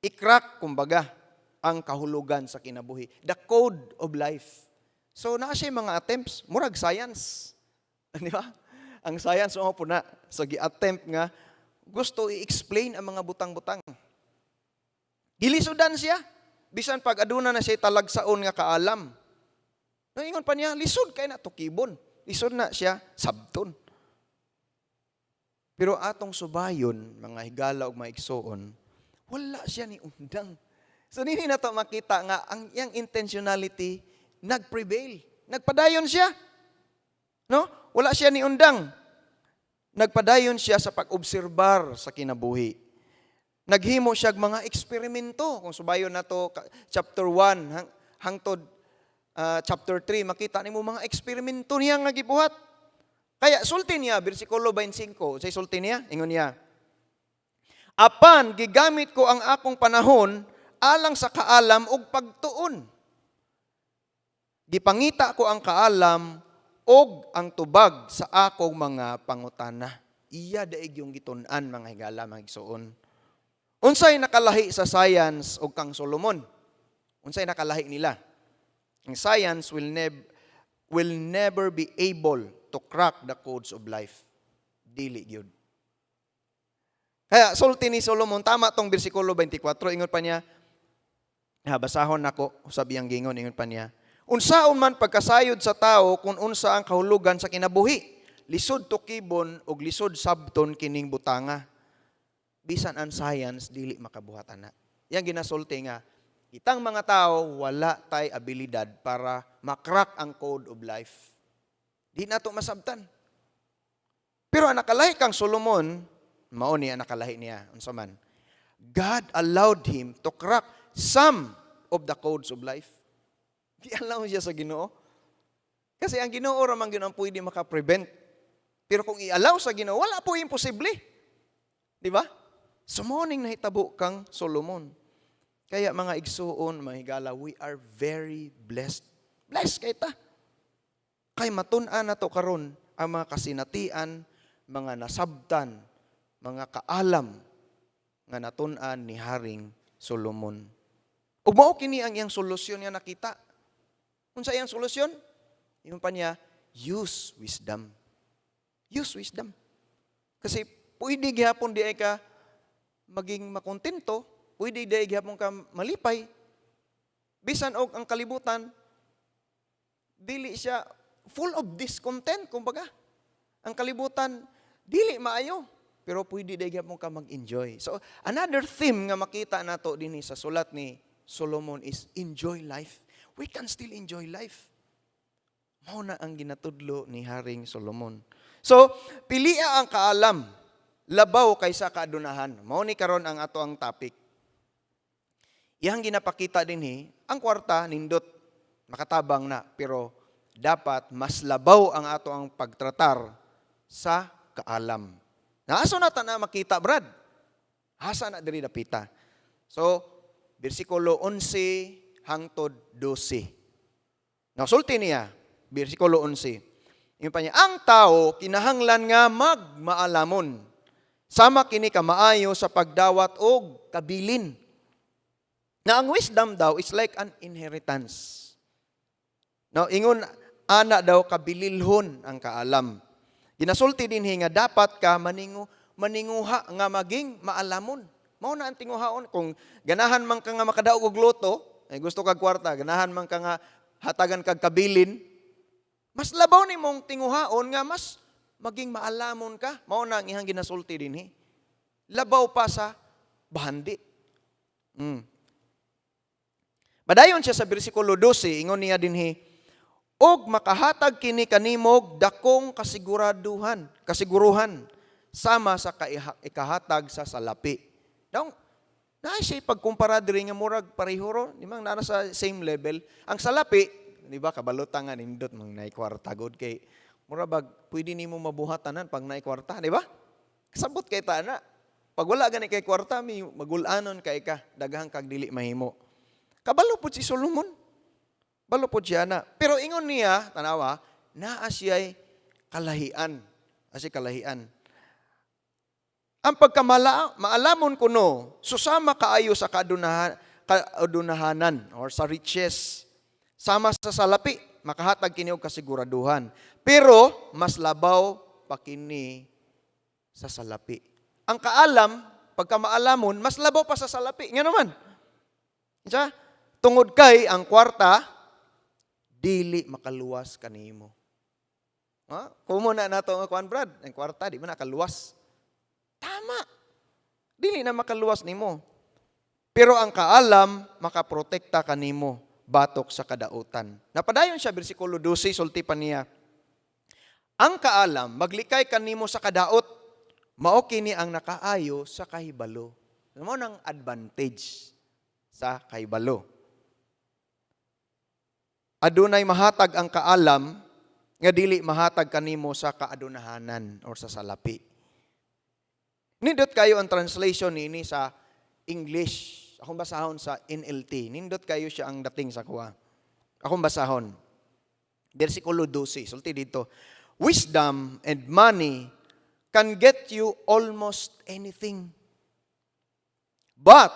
i-crack kumbaga ang kahulugan sa kinabuhi, the code of life. So naa siya mga attempts, murag science. Di ba? Ang science mao po na. So gi-attempt nga gusto i-explain ang mga butang-butang. Gilisudan siya. Bisan pag aduna na siya talagsaon nga kaalam. No, ingon pa niya, lisod kay na tukibon. Lisod na siya sabton. Pero atong subayon, mga higala ug mga igsoon, wala siya ni undang. So nini na to makita nga ang iyang intentionality nag-prevail. Nagpadayon siya. No? Wala siya ni undang. Nagpadayon siya sa pag-obserbar sa kinabuhi. Naghimo siya og mga eksperimento. Kung subayon na to chapter 1 hangtod chapter 3, makita nimo mga eksperimento niya nga gibuhat. Kaya sulti niya, bersikulo 25, say sulti niya, ingon niya, "Apan gigamit ko ang akong panahon alang sa kaalam ug pagtuon. Gipangita ko ang kaalam ug ang tubag sa akong mga pangutana." Iya daig yung gitun-an, mga higala, mga igsoon. Unsay nakalahi sa science ug kang Solomon? Unsay nakalahi nila? Ang science will never be able to crack the codes of life. Dili gyud. Kaya sulti ni Solomon, tama tong bersikulo 24, ingon pa niya, ha, basahon nako usab iyang gingon, ingon pa niya, "Unsaon man pagkasayod sa tao kung unsa ang kahulugan sa kinabuhi? Lisod tukibon ug lisod sabton kining butanga." Bisan ang science dili makabuhat ana. Yang ginasulti nga kitang mga tao wala tay abilidad para ma-crack ang code of life. Di nato masabtan. Pero ang nakalahi kang Solomon, mao niya nakalahi niya unsa man? God allowed him to crack some of the codes of life. Gi-allow siya sa Ginoo. Kasi ang Ginoo ra man gyud ang pwede maka-prevent. Pero kung i-allow sa Ginoo, wala po imposible. Di ba? So mao ning nahitabo kang Solomon. Kaya mga igsuon, mga higala, we are very blessed. Blessed kay ta. Kay matun-an na to karon ang mga kasinatian, mga nasabtan, mga kaalam nga natun-an ni Haring Solomon. Ug mao kini ang iyang solusyon nga nakita. Unsa iyang solusyon? Ingon pa niya, "Use wisdom." Use wisdom. Kasi pwede gihapon di ay ka maging makontento, pwede di ay gihapon ka malipay. Bisan og ang kalibutan, dili siya full of discontent, kumbaga. Ang kalibutan, dili maayo. Pero pwede di gihapon ka mag-enjoy. So, another theme nga makita nato dinhi sa sulat ni Solomon is enjoy life. We can still enjoy life. Mao na ang ginatudlo ni Haring Solomon. So, pilia ang kaalam labaw kaysa kaadunahan. Mao ni karon ang ato ang topic. Iyang ginapakita dinhi, ang kwarta nindot, makatabang na, pero dapat mas labaw ang ato ang pagtratar sa kaalam. Naaso na ta na makita, Brad? Asa na diri dapita? So, bersikulo 11 hangtod 12. Nasulti niya, bersikulo 11. Ingon pa niya, ang tao kinahanglan nga magmaalamon. Sama kini kamaayo sa pagdawat og kabilin. Na ang wisdom daw is like an inheritance. No, ingon ana daw kabililhon ang kaalam. Ginasulti dinhi nga dapat ka maninguha nga maging maalamon. Mao na ang tinguhaon kung ganahan man ka nga makadaog og lotto, ay gusto kag kwarta, ganahan man ka nga hatagan kag kabilin, mas labaw nimong tinguhaon nga mas maging maalamon ka. Mao na ang iyang ginasulti dinhi. Labaw pa sa bahandi. Padayon siya sa bersikulo 12, ingon niya dinhi, "Og makahatag kini kanimog dakong kasiguraduhan, kasiguruhan sama sa ikahatag sa salapi." Daw naa siya pagkumpara diri nga murag pareho ro, di man naa sa same level. Ang salapi, di ba, kabalo ta nga nindot mang naay kwarta gud kay mura bag pwede nimo mabuhat tanan pag naay kwarta, di ba? Kasabot kay ta na. Pag wala gani kay kwarta, may magulanon kay ka, daghang kag dili mahimo. Kabalo pud si Solomon. Balo pud siya na. Pero ingon niya, tanawa, naa siya'y kalahian. Asi kalahian. Ang pagkamala, maalamon kuno, susama kaayo sa kaadunahanan or sa riches. Sama sa salapi, makahatag kini og kasiguraduhan. Pero mas labaw pa kini sa salapi. Ang kaalam, pagka maalamon, mas labaw pa sa salapi. Nga naman. Siya, tungod kay ang kwarta, dili makaluwas kanimo. Ha? Kumo na nato ang kuan, Brad, ang kwarta di man nakaluwas. Tama. Dili na makaluwas nimo. Pero ang kaalam makaprotekta kanimo batok sa kadautan. Napadayon siya, bersikulo 12, sulti pa niya. Ang kaalam maglikay kanimo sa kadaot, mao kini ang nakaayo sa kahibalo. Mao nang advantage sa kahibalo. Adunay mahatag ang kaalam nga dili mahatag kanimo sa kaadunahanan or sa salapi. Nindot kayo ang translation niini sa English. Akong basahon sa NLT. Nindot kayo siya ang dating sa kuha. Akong basahon. Versikulo 12. Sulti dito. "Wisdom and money can get you almost anything. But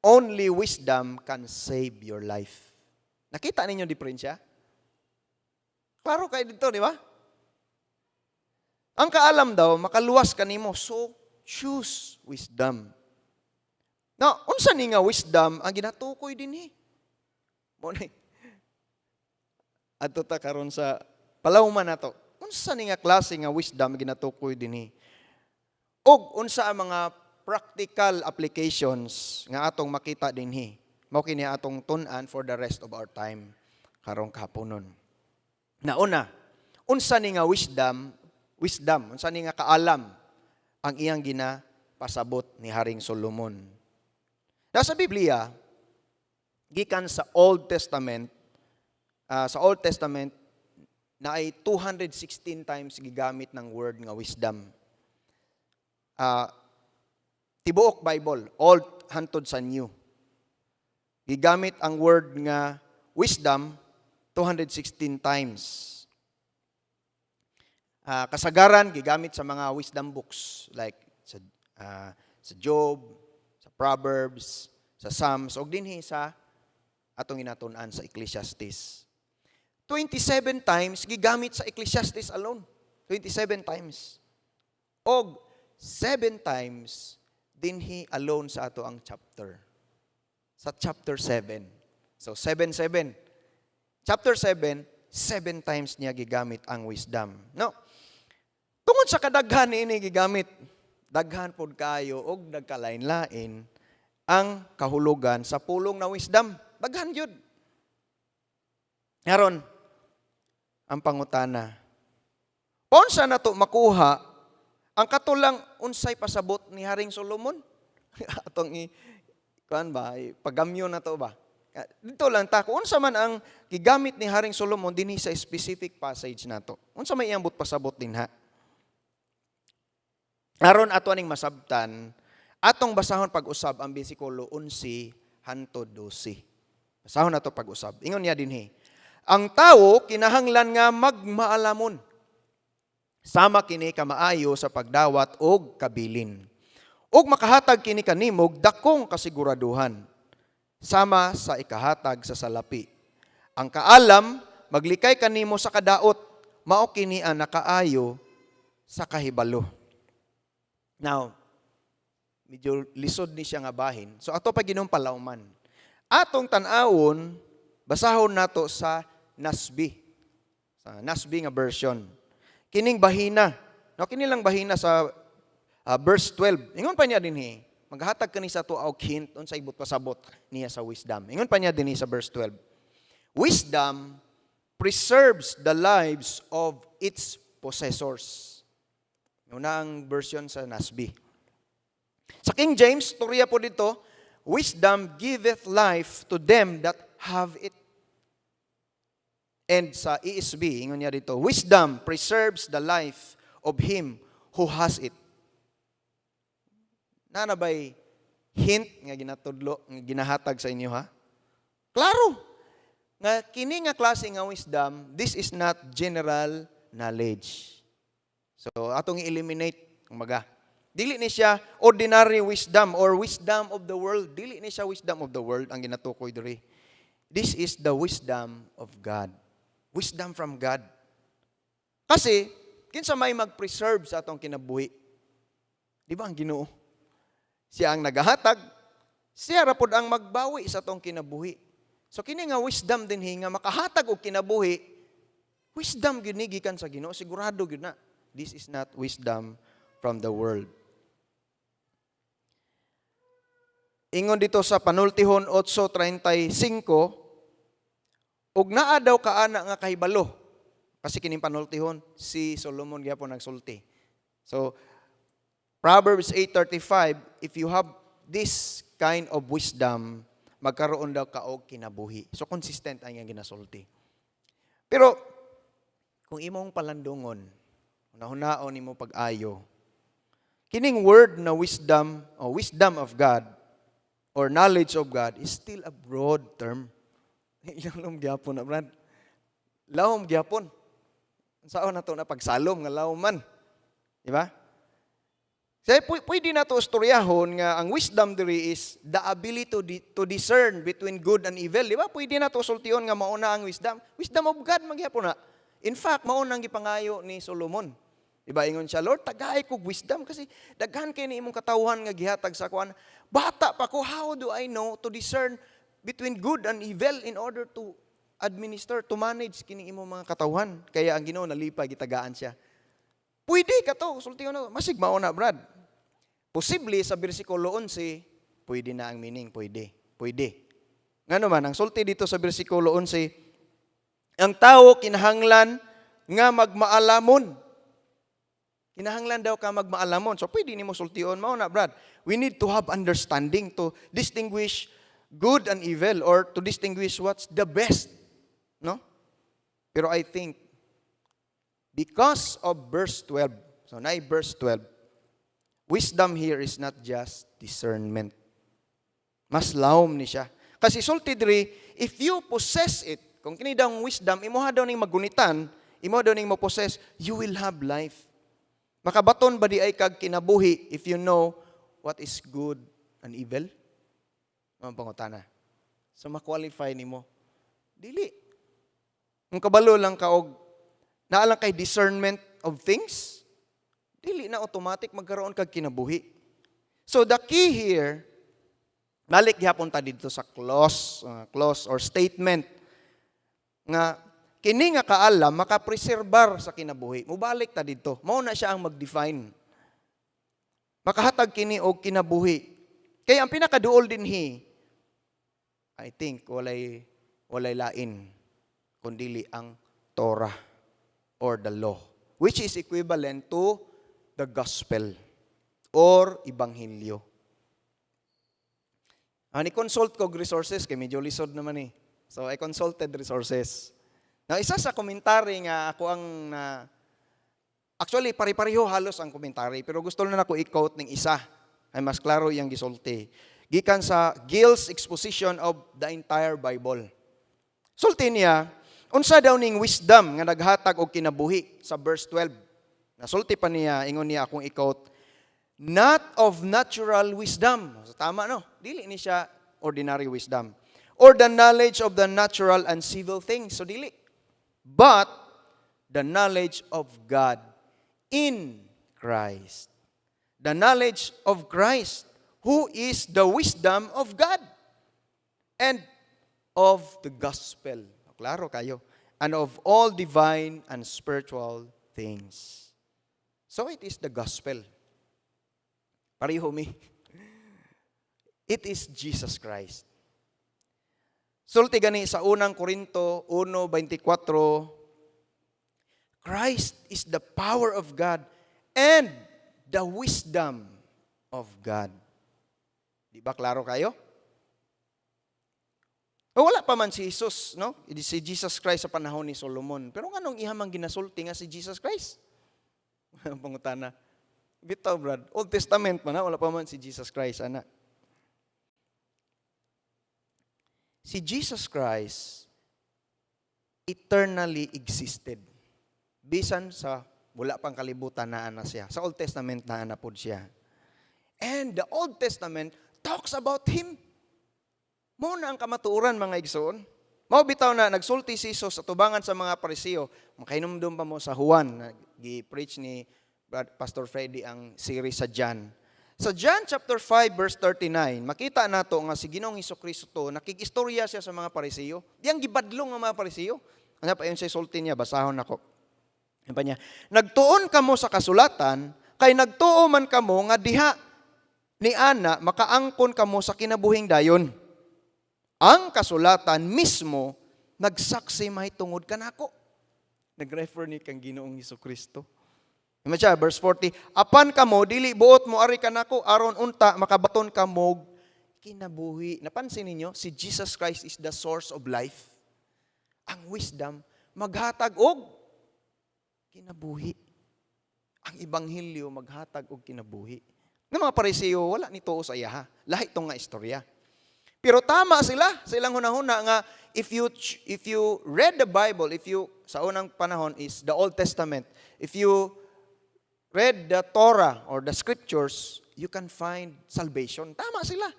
only wisdom can save your life." Nakita ninyo diferensya? Klaro kayo dito, di ba? Ang kaalam daw, makaluwas kanimo. So, choose wisdom. Now, unsa ni nga wisdom ang ginatukoy dinhi? Mo ni. Adto ta karon sa palawman nato. Unsa ni nga klase nga wisdom ang ginatukoy dinhi? Og unsa ang mga practical applications nga atong makita dinhi? Mao kini atong tun-an for the rest of our time karong kahaponon. Nauna, unsa ni nga wisdom, unsa ni nga kaalam ang iyang ginapasabot ni Haring Solomon? Nasa Biblia, gikan sa Old Testament, sa Old Testament na ay 216 times gigamit ng word nga wisdom. Tibuok Bible, Old hantod sa New. Gigamit ang word nga wisdom 216 times. Kasagaran gigamit sa mga wisdom books like sa Job, sa Proverbs, sa Psalms ug dinhi sa atong ginatun-an sa Ecclesiastes. 27 times gigamit sa Ecclesiastes alone. 27 times. Og 7 times dinhi alone sa ato ang chapter. Sa chapter 7. So 7 7. Chapter 7, 7 times niya gigamit ang wisdom. No. Tungod sa kadaghan ini gigamit, daghan pod kayo og nagkalain-lain ang kahulugan sa pulong na wisdom. Daghan gyud. Karon, ang pangutana. Unsa na to makuha ang katulang unsay pasabot ni Haring Solomon? Atong i kuan ba, pagamyo na to ba? Dito lang ta kung unsa man ang gigamit ni Haring Solomon dinhi sa specific passage nato. Unsa may iyang buot pasabot dinha? Aron ato aning masabtan, atong basahon pag-usab ang bersikulo 11 hantod 12. Basahon nato pag-usab. Ingon niya dinhi. Ang tawo kinahanglan nga magmaalamon. Sama kini kamaayo sa pagdawat og kabilin. Ug makahatag kini kanimog dakong kasiguraduhan sama sa ikahatag sa salapi. Ang kaalam maglikay kanimo sa kadaot, mao kini ang nakaayo sa kahibalo. Now, medyo lisod ni siya nga bahin. So ato pa ginong palawman. Atong tan-awon, basahon nato sa NASB. Sa NASB nga version. Kining bahina. No, kini lang bahina sa verse 12. Ingon pa niya dinhi, maghatag kani sa ato og hint unsay buot pasabot niya sa wisdom. Ingon pa niya dinhi sa verse 12. "Wisdom preserves the lives of its possessors." Una ang version sa NASB. Sa King James, turya po dito, "Wisdom giveth life to them that have it." And sa ESV, ingon niya dito, "Wisdom preserves the life of him who has it." Naa na bay hint nga ginatudlo, nga ginahatag sa inyo, ha? Klaro! Nga kini nga klase nga wisdom, this is not general knowledge. So atong i-eliminate kumaga. Dili ni siya ordinary wisdom or wisdom of the world. Dili ni siya wisdom of the world ang ginatukoy diri. This is the wisdom of God. Wisdom from God. Kasi kinsa may mag-preserve sa atong kinabuhi? Di ba ang Ginoo? Siya ang nagahatag, siya ra pod ang magbawi sa atong kinabuhi. So kini nga wisdom dinhi nga makahatag og kinabuhi, wisdom gyud ni gikan sa Ginoo, sigurado gyud na. This is not wisdom from the world. Ingon dito sa Panultihon 8:35, ug naa daw kaana nga kahibalo. Kasi kining panultihon, si Solomon gyapon nagsulti. So Proverbs 8:35, if you have this kind of wisdom, magkaroon daw ka og kinabuhi. So consistent ang iyang ginasulti. Pero kung imong palandungon, hunahunaon nimo pag-ayo, kining word na wisdom o wisdom of God or knowledge of God is still a broad term. Lawom gyapon na, Brad. Lawom gyapon. Saan na to na pagsalom nga lawom man? Di ba? Kaya pwede na to istoryahon nga ang wisdom diri is the ability to discern between good and evil. Di ba? Pwede na to sultion nga mauna ang wisdom. Wisdom of God magyapon na. In fact, mauna ang gipangayo ni Solomon. Di ba ingon siya, "Lord, tagay kog wisdom kasi daghan kay ni imong katawhan nga gihatag sa kuan. Bata pa ko, how do I know to discern between good and evil in order to administer, to manage kini imong mga katawhan?" Kaya ang Ginoo nalipay, gitagaan siya. Pwede ka to, sulti na, masig mao na, Brad. Posible sa bersikulo 11, pwede na ang meaning, pwede. Pwede. Ngano man, ang sulti dito sa bersikulo 11, ang tao kinahanglan nga magmaalamon. Kinahanglan daw ka magmaalamon. So pwede nimo sultion mao na, Brad. We need to have understanding to distinguish good and evil or to distinguish what's the best. No? Pero I think because of verse 12, so na verse 12, wisdom here is not just discernment. Mas lawom ni siya. Kasi sulti diri, if you possess it, kung kini daw ang wisdom, imuha daw ning magunitan, imo daw ning mo-possess, you will have life. Makabaton ba di ay kag kinabuhi if you know what is good and evil? Mga pangutana. So ma-qualify nimo? Dili. Kung kabalo lang ka og naa lang kay discernment of things, dili na automatic magkaroon kag kinabuhi. So the key here, balik gihapon ta dito sa clause or statement nga kini nga kaalam makapreserbar sa kinabuhi. Mubalik ta dito. Mao na siya ang mag-define. Makahatag kini og kinabuhi. Kaya ang pinakaduol dinhi, I think walay lain kundili ang Torah or the law, which is equivalent to the gospel or ebanghelyo. Ni consult ko og resources kay medyo lisod naman eh. So I consulted resources. Now isa sa commentary nga ako ang na, actually pare-pareho halos ang commentary, pero gusto na nako i-quote ning isa ay mas klaro iyang gisulti. Gikan sa Gill's Exposition of the Entire Bible. Sulti niya, Unsa daw ning wisdom nga naghatag og kinabuhi sa verse 12? Nasulti pa niya, ingon niya akong i-quote, "Not of natural wisdom." So, tama, no? Dili ni siya ordinary wisdom. "Or the knowledge of the natural and civil things." So dili. "But the knowledge of God in Christ." The knowledge of Christ, who is the wisdom of God and of the gospel. Klaro kayo. "And of all divine and spiritual things." So it is the gospel. Pareho mi. It is Jesus Christ. Sulti gani sa Unang Korinto 1:24, "Christ is the power of God and the wisdom of God." Di ba klaro kayo? O, wala pa man si Jesus, no? Si Jesus Christ sa panahon ni Solomon. Pero nganong iya mang ginasulti nga si Jesus Christ? Ang pangutana. Bitaw, brad. Old Testament man na, wala pa man si Jesus Christ, ana. Si Jesus Christ eternally existed. Bisan sa wala pang kalibutan, naa na siya. Sa Old Testament, naa na pod siya. And the Old Testament talks about Him. Mao na ang kamatuoran, mga igsoon. Mao bitaw na nagsulti si Jesus sa tubangan sa mga Pariseo. Makahinumdum pa mo sa Juan, na gi-preach ni Pastor Freddy ang series sa John. Sa John chapter 5 verse 39, makita nato nga si Ginoong Kristo nakig-istorya siya sa mga Pariseo. Diyang gibadlong ang mga Pariseo. Ano pa yun sa sulti niya, basahon nako. Ano pa niya? "Nagtuon kamo sa kasulatan, kay nagtuo man kamo nga diha ni ana makaangkon kamo sa kinabuhing dayon. Ang kasulatan mismo nagsaksi mahitungod kanako." Nag-refer ni kang Ginoong Kristo. Ima siya, verse 40, "Apan kamo, dili buot mo ari kanako, aron unta makabaton kamo kinabuhi." Napansin ninyo, si Jesus Christ is the source of life. Ang wisdom, maghatag og kinabuhi. Ang ebanghelyo, maghatag og kinabuhi. Ng mga Pariseo, wala ni tuo sa iyaha. Lahi tong nga istorya. Pero tama sila sa ilang hunahuna nga if you read the Bible, if you, sa unang panahon is the Old Testament, if you read the Torah or the scriptures, you can find salvation. Tama sila.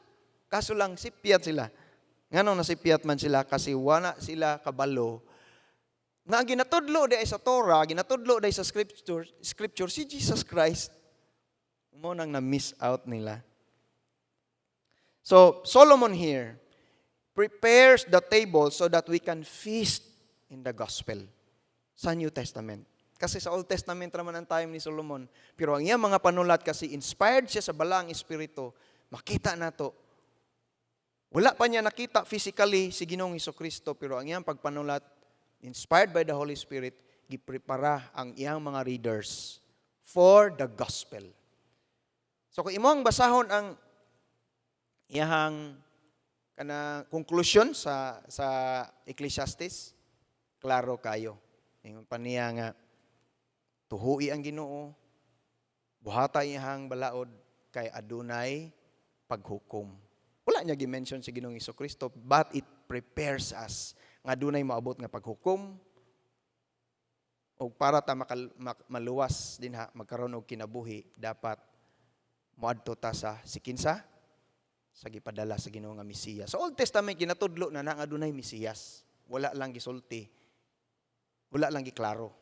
Kaso lang sipyat sila. Nganong nasipyat man sila? Kasi wala sila kabalo nga ang ginatudlo di ay sa Torah, ginatudlo di ay sa scripture si Jesus Christ. Mao nang na-miss out nila. So, Solomon here prepares the table so that we can feast in the gospel sa New Testament. Kasi sa Old Testament naman ang time ni Solomon. Pero ang iyang mga panulat, kasi inspired siya sa Balaang Espiritu, makita nato. Wala pa niya nakita physically si Ginoong Kristo, pero ang iyang pagpanulat, inspired by the Holy Spirit, giprepara ang iyang mga readers for the gospel. So kung imong basahon ang iyang kana conclusion sa Ecclesiastes, klaro kayo. Ingon pa niya nga tuhui ang Ginoo, buhata iyang balaod kay adunay paghukom. Wala niya gi-mention si Ginoong Kristo, but it prepares us nga adunay moabot nga paghukom o para ta maluwas dinha, magkaroon og kinabuhi, dapat moadto ta sa sikinsa sa gipadala sa Ginoo nga Mesiyas. Sa Old Testament, ginatudlo na na nga adunay Mesiyas. Wala lang gisulti. Wala lang giklaro.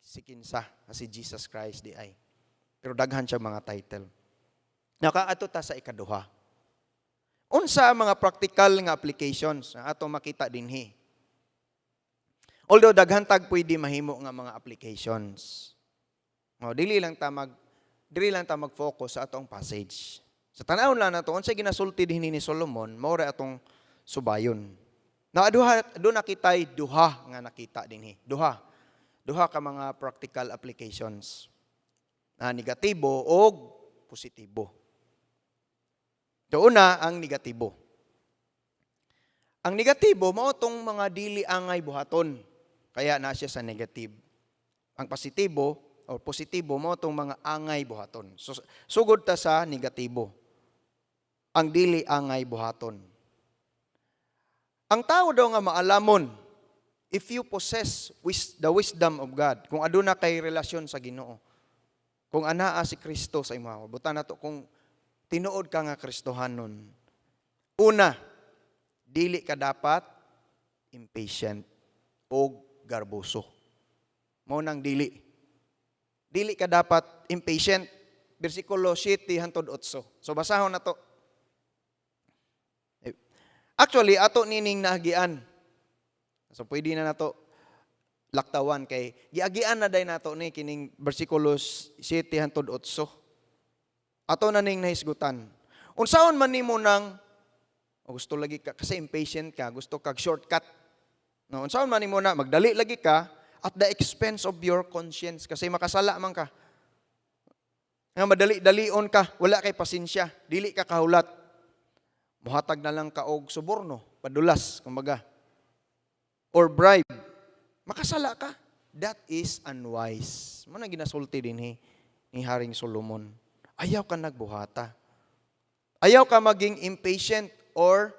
Si kinsa, si Jesus Christ di ay. Pero daghan siya mga title. Nakaato ta sa ikaduha. Unsa ang mga practical nga applications nga ato makita dinhi? Although daghan tag pwede mahimo nga mga applications. O, dili lang ta mag-focus sa atong passage. Sa tan-awon lang nato unsay ginasulti dinhi ni Solomon, mao ra atong subayon. Na duha do nakitay duha nga nakita dinhi. Duha. Duha ka mga practical applications. Na negatibo og positibo. So una, ang negatibo. Ang negatibo mao tong mga dili angay buhaton. Kaya na siya sa negative. Ang positibo or positibo, mao tong mga angay buhaton. So sugod ta sa negatibo. Ang dili angay buhaton. Ang tao daw nga maalamon If you possess the wisdom of God, kung aduna kay relasyon sa Ginoo, kung anaa si Kristo sa imo, buta nato kung tinuod ka nga Kristohanon. Una, dili ka dapat impatient o garboso. Mao nang dili. Dili ka dapat impatient. Bersikulo 7 hantod 8. So basahon na to. Actually, ato nining naagian. So pwede na nato laktawan kay giagian na day nato ni kining bersikulos 7 hantod 8. Ato na ning nahisgutan. Unsaon man nimo nang o gusto lagi ka kasi impatient ka, gusto kag shortcut. No, unsaon man nimo na magdali lagi ka at the expense of your conscience kasi makasala man ka. Nga madali-dalion ka, wala kay pasensya, dili ka kahulat. Muhatag na lang ka og suborno, padulas, kumbaga. Or bribe. Makasala ka. That is unwise. Mao na ginasulti dinhi ni Haring Solomon. Ayaw ka nagbuhata. Ayaw ka maging impatient or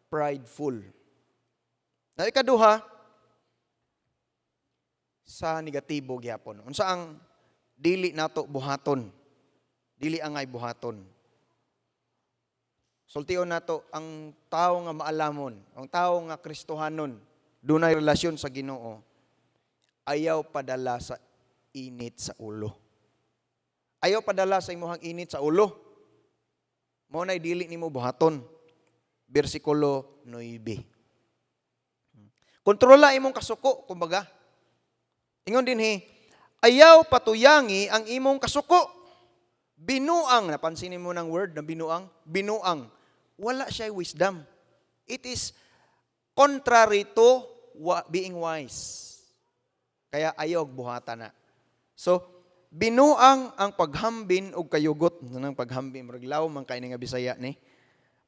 prideful. Na ikaduha, sa negatibo gyapon. Unsa ang dili nato buhaton? Dili angay buhaton. Sultion nato ang tao nga maalamon, ang tao nga Kristohanon, dunay relasyon sa Ginoo. Ayaw padala sa init sa ulo. Ayaw padala sa imong init sa ulo. Mao nay dili nimo buhaton. Bersikulo 9. Kontrola imong kasuko, kumbaga. Ingon dinhi, ayaw patuyangi ang imong kasuko. Binuang, napansin mo ng word na binuang? Binuang. Wala siya wisdom. It is contrary to being wise. Kaya ayaw buhata na. So, binuang ang paghambin og kayugot. Nang paghambin, murag law man kay nga Bisaya ni.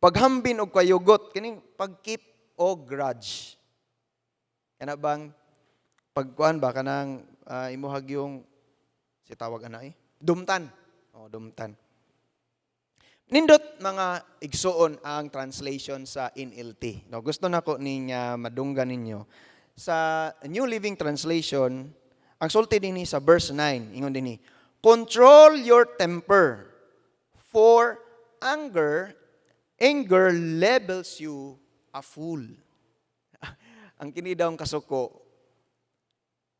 Paghambin og kayugot, kining pag-keep og grudge. Kana bang pagkuan ba kanang imuhag yung si tawag ana eh? Dumtan. Oh, dumtan. Nindot, mga igsuon, ang translation sa NLT. No, gusto nako ninya madunggan ninyo. Sa New Living Translation, ang sulti dinhi sa verse 9, ingon dinhi, "Control your temper, for anger labels you a fool." Ang kini daw ang kasuko,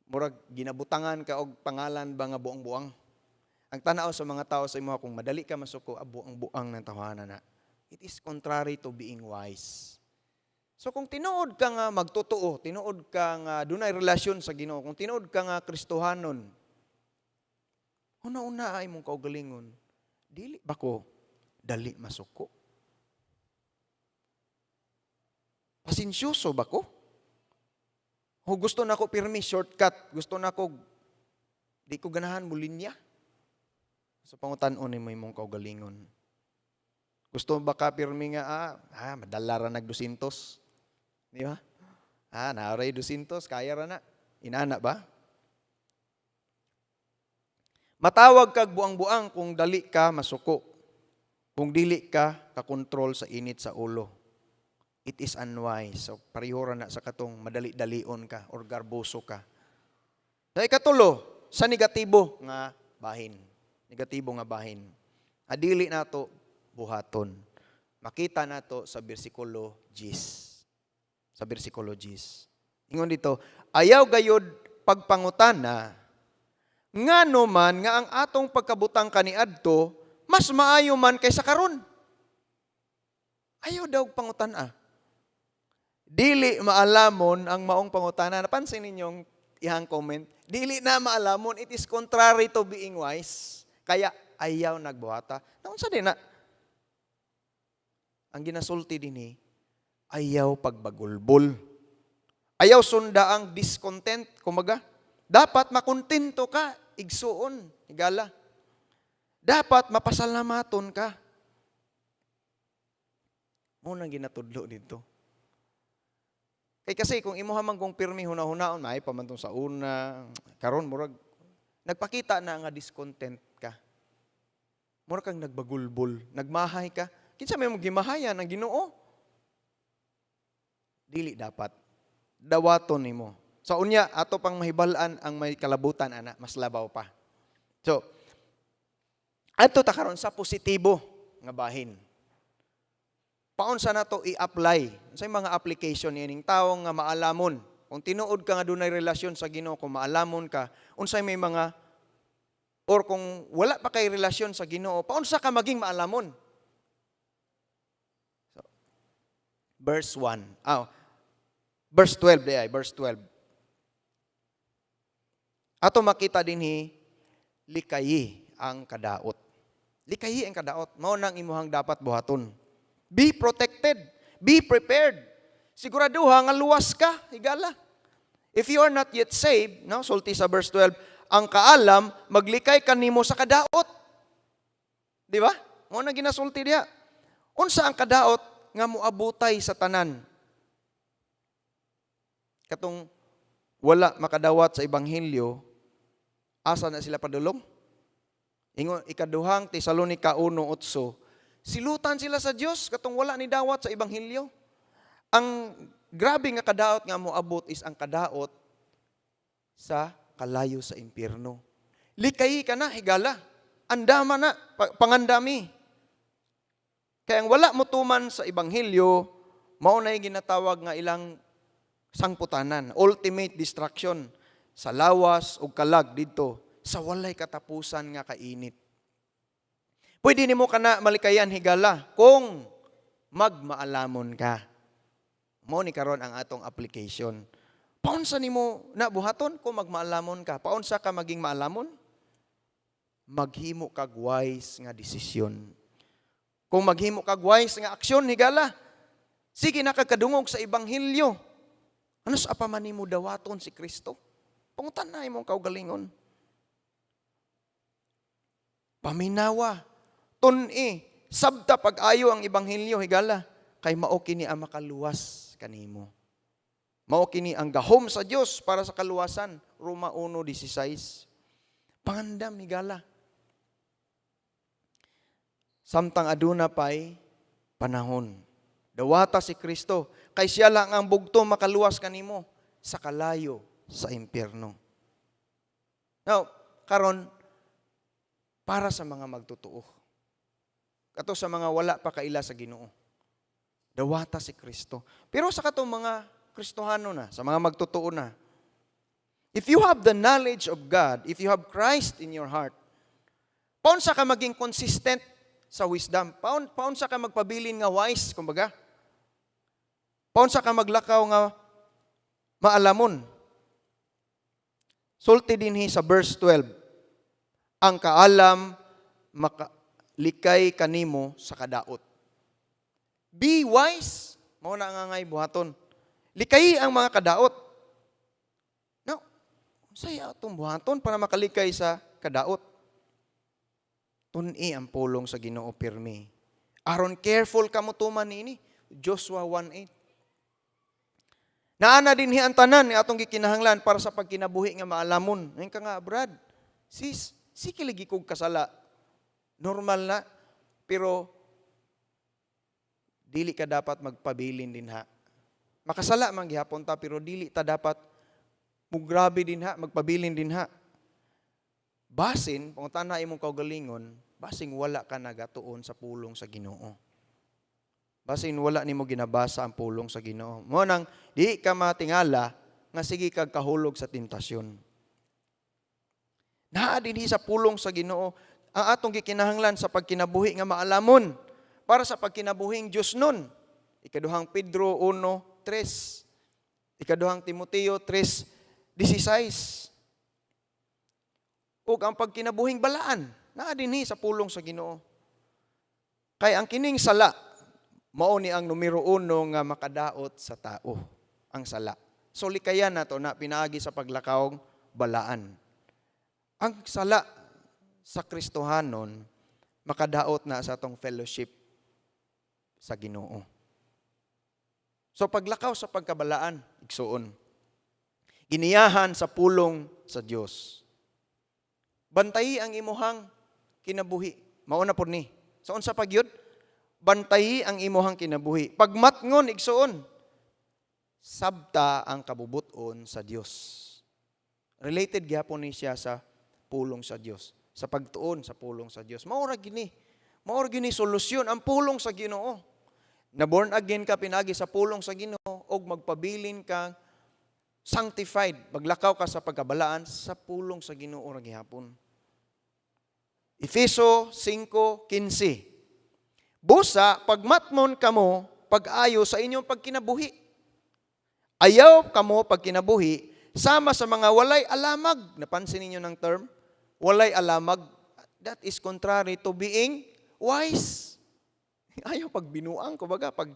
murag ginabutangan ka og pangalan ba nga buang-buang. Ang tanaw sa mga tao sa imo kung madali ka masuko, ah, buang-buang ng tawanan na. It is contrary to being wise. So kung tinuod ka nga magtotoo, tinuod ka nga dunay relasyon sa Ginoo, kung tinuod ka nga Kristohanon, una-una ay mong kaugalingon, dili ba ko dali masuko? Pasensyoso ba ko? O gusto na ko pirmi shortcut, gusto na ko di ko ganahan mo linya. So pangutan-on nimo imong kaugalingon. Gusto ba ka pirmi nga madala ra nag 200? Di ba? Ah, naaray 200, kaya ra na. Inana ba? Matawag kag buang-buang kung dali ka masuko. Kung dili ka kakontrol sa init sa ulo. It is unwise. So pareho ra na sa katong madali-dalion ka or garboso ka. Sa ikatulo, sa negatibo nga bahin. Negatibo nga bahin. Adili nato buhaton. Makita nato sa bersikulo 10. Sa bersikulo 10. Ingon dito, ayaw gayod pagpangutana, ngano man nga ang atong pagkabutang kaniadto mas maayo man kaysa karon. Ayaw daw pangutan-a. Dili maalamon ang maong pangutana. Napansin ninyong ihang comment? Dili na maalamon. It is contrary to being wise. Kaya ayaw nagbuhata. Naunsa din na? Ang ginasulti dinhi, ayaw pagbagulbol. Ayaw sunda ang discontent, kumbaga. Dapat makontento ka, igsuon, higala. Dapat mapasalamaton ka. Mao nang ginatudlo dito. Kay kasi kung imuha man kung pirmi huna-hunaon, may pa man tong sa una, karon murag nagpakita na nga discontent ka. Murag kang nagbagulbol, nagmahay ka. Kinsa may mo gimahayan ang Ginoo? Dili dapat. Dawaton nimo. So unya ato pang mahibal-an ang may kalabutan ana, mas labaw pa. So adto ta karon sa positibo nga bahin. Paunsa nato i-apply? Unsay mga application niining tawo nga maalamon? Kung tinuod ka nga dunay relasyon sa Ginoo, kung maalamon ka, unsay may mga, or kung wala pa kay relasyon sa Ginoo, paunsa ka maging maalamon? So, verse 1. Ah, verse 12 diay, verse 12. Ato makita dinhi, likayi ang kadaot. Likayi ang kadaot. Mao nang imuhang dapat buhaton. Be protected. Be prepared. Siguraduha nga luwas ka, higala. If you are not yet saved, no, sulti sa verse 12, ang kaalam maglikay kanimo sa kadaot. Di ba? Mao na ginasulti diha. Unsa ang kadaot nga moabutay sa tanan? Katong wala makadawat sa ebanghelyo, asa na sila padulong? Ingon Ikaduhang Tesalonika 1:8, silutan sila sa Dios katong wala ni dawat sa ebanghelyo. Ang grabe nga kadaot nga moabot is ang kadaot sa kalayo sa impyerno. Likayi ka na, higala. Andama na, pangandami. Kaya ang wala mo tuman sa ebanghelyo, mao na ginatawag nga ilang sangputanan, ultimate destruction sa lawas ug kalag didto sa walay katapusan nga kainit. Pwede nimo kana malikayan, higala, kung magmaalamon ka. Mao ni karon ang atong application. Paunsa nimo na buhaton kung magmaalamon ka? Paunsa ka maging maalamon? Maghimo kag wise nga desisyon. Kung maghimo kag wise nga aksyon, higala, sige na kag kadungog sa ebanghelyo. Ano sa pa man nimo dawaton si Kristo? Pangutan na imong kaugalingon. Paminawa, tun-i, sabta pag-ayo ang ebanghelyo, higala, kay mao kini ang makaluwas kanimo. Mao kini ang gahom sa Dios para sa kaluwasan. Roma 1:16. Pangandam, higala. Samtang aduna pay panahon. Dawata si Kristo kay siya lang ang bugto makaluwas kanimo sa kalayo sa impyerno. Now, karon para sa mga magtotoo. Kato sa mga wala pa kaila sa Ginoo. Dawata si Kristo. Pero sa katong mga Kristohano na, sa mga magtotoo na, if you have the knowledge of God, if you have Christ in your heart, paunsa ka maging consistent sa wisdom? Paunsa ka magpabilin nga wise, kumbaga? Paunsa ka maglakaw nga maalamon? Sulti dinhi sa verse 12, ang kaalam makalikay kanimo sa kadaot. Be wise, mao na nga ngay buhaton. Likay ang mga kadaot. Now, unsay atong buhaton para makalikay sa kadaot? Tun-i ang pulong sa Ginoo pirmi. Aron careful ka mo tuman niini. Joshua 1:8. Naana dinhi ang tanan ni atong gikinahanglan para sa pagkinabuhi nga maalamon. Ngayon ka nga, Brad, sis, sige lagi kog kasala. Normal na, pero dili ka dapat magpabilin din ha. Makasala man gihapon ta, pero dili ta dapat mugrabe din ha, magpabilin din ha. Basin, pangutana imong kaugalingon, basing wala ka nagatuon sa pulong sa Ginoo. Basin wala nimo ginabasa ang pulong sa Ginoo. Mo nang di ka matingala nga sige kag kahulog sa tentasyon. Naa dinhi sa pulong sa Ginoo ang atong gikinahanglan sa pagkinabuhi nga maalamon para sa pagkinabuhing Dios nun. Ikaduhang Pedro 1:3. Ikaduhang Timoteo 3:16. Ug ang pagkinabuhing balaan naa dinhi sa pulong sa Ginoo. Kay ang kining sala mao ni ang numero uno nga makadaot sa tao, ang sala. So likayan nato na pinaagi sa paglakawng balaan. Ang sala sa Kristohanon makadaot na sa atong fellowship sa Ginoo. So paglakaw sa pagkabalaan, igsuon. Giniyahan sa pulong sa Dios. Bantayi ang imuhang kinabuhi. Mao na pud ni. So unsa pagyud? Bantayi ang imuhang kinabuhi. Pagmatngon, igsuon. Sabta ang kabubuton sa Dios. Related gyapon ni siya sa pulong sa Dios, sa pagtuon sa pulong sa Dios. Mao ra gini. Mao ra gini solusyon ang pulong sa Ginoo. Na born again ka pinagi sa pulong sa Ginoo og magpabilin ka sanctified, maglakaw ka sa pagkabalaan sa pulong sa Ginoo ra gihapon. Efeso 5:15. Busa pagmatmon kamo pag-ayo sa inyong pagkinabuhi. Ayaw kamo pagkinabuhi sama sa mga walay alamag. Napansin ninyo ng term? Walay alamag. That is contrary to being wise. Ayaw pagbinuang, kumbaga pag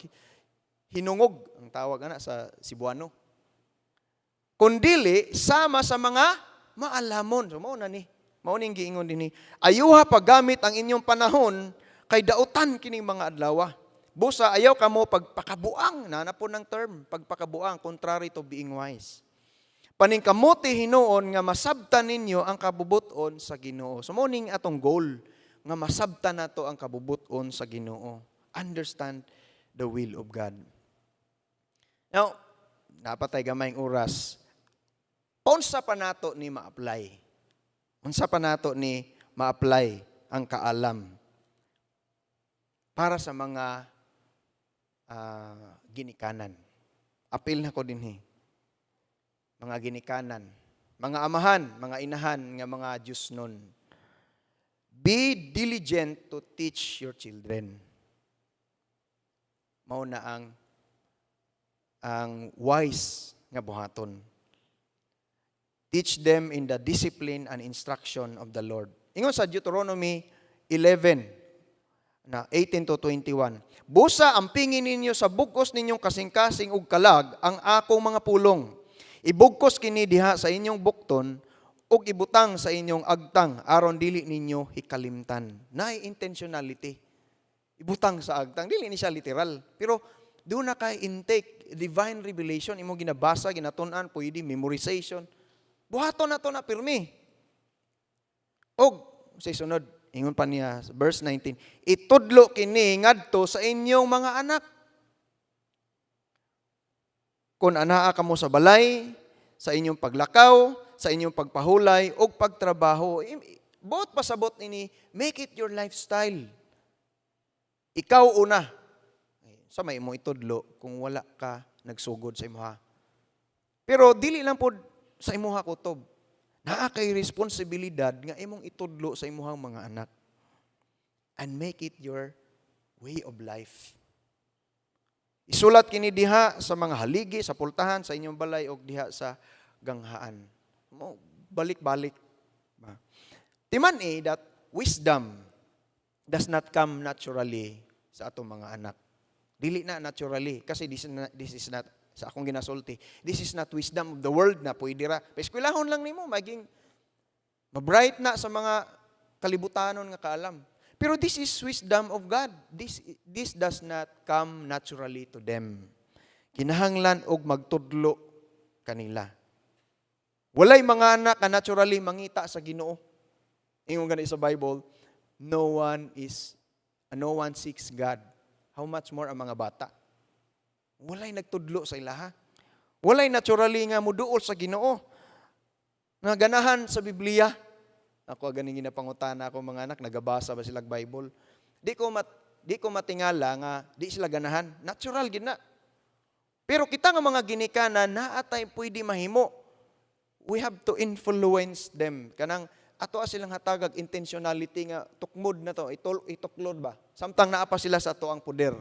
hinungog, ang tawag ana sa Cebuano. Kundili sama sa mga maalamon. So mao na ni. Mao ning giingon dinhi. Ayuha paggamit ang inyong panahon kay dautan kining mga adlaw. Busa ayaw kamo pagpakabuang, naa po ng term, pagpakabuang, contrary to being wise. Paningkamuti hinuon nga masabtan ninyo ang kabubuton sa Ginoo. So mao ning atong goal nga masabtan nato ang kabubuton sa Ginoo. Understand the will of God. Now, naa pa tay gamayng oras. Unsa pa nato ni ma-apply? Unsa pa nato ni ma-apply ang kaalam para sa mga ginikanan? Apil na ko dinhi. Mga ginikanan, mga amahan, mga inahan nga mga Diyosnon. Be diligent to teach your children. Mao na ang wise nga buhaton. Teach them in the discipline and instruction of the Lord. Ingon sa Deuteronomy 11 na 18 to 21. Busa ampingin ninyo sa bugkos ninyong kasing-kasing ug kalag ang akong mga pulong. Ibugkos kini diha sa inyong bukton ug ibutang sa inyong agtang aron dili ninyo hikalimtan. Naay intentionality. Ibutang sa agtang, dili ni siya literal. Pero duna kay intake, divine revelation, imo ginabasa, ginatun-an, pwede memorization. Buhaton na to na pirmi. Og sa sunod, ingon pa niya, verse 19, itudlo kini ngadto sa inyong mga anak. Kung anaa kamo sa balay, sa inyong paglakaw, sa inyong pagpahulay ug pagtrabaho. Buot pasabot ini, make it your lifestyle. Ikaw una. Sa may mo itudlo kung wala ka nagsugod sa imuha. Pero dili lang pod sa imuha kutob. Naa kay responsibilidad nga imong itudlo sa imuhang mga anak. And make it your way of life. Isulat kini diha sa mga haligi, sa pultahan, sa inyong balay og diha sa ganghaan. Mo balik-balik. Ba? Timan eh that wisdom does not come naturally sa atong mga anak. Dili na naturally kasi this is not sa akong ginasulti. This is not wisdom of the world na pwede ra. Paeskwelahon lang nimo maging mabright na sa mga kalibutanon nga kaalam. Pero this is wisdom of God. This does not come naturally to them. Kinahanglan og magtudlo kanila. Walay mga anak ka naturally mangita sa Ginoo. Ingon gani sa Bible, no one seeks God. How much more ang mga bata? Walay nagtudlo sa ilaha. Walay naturally nga muduol sa Ginoo. Nga ganahan sa Biblia. Ako ganing ginapangutana ako mga anak, nagabasa ba sila Bible? Di ko matingala nga di sila ganahan. Natural gid na. Pero kita nga mga ginikanan, naa tay pwede mahimo. We have to influence them. Kanang ato silang hatagag intentionality nga tukmod na to, ituklod ba? Samtang naa pa sila sa ato ang poder.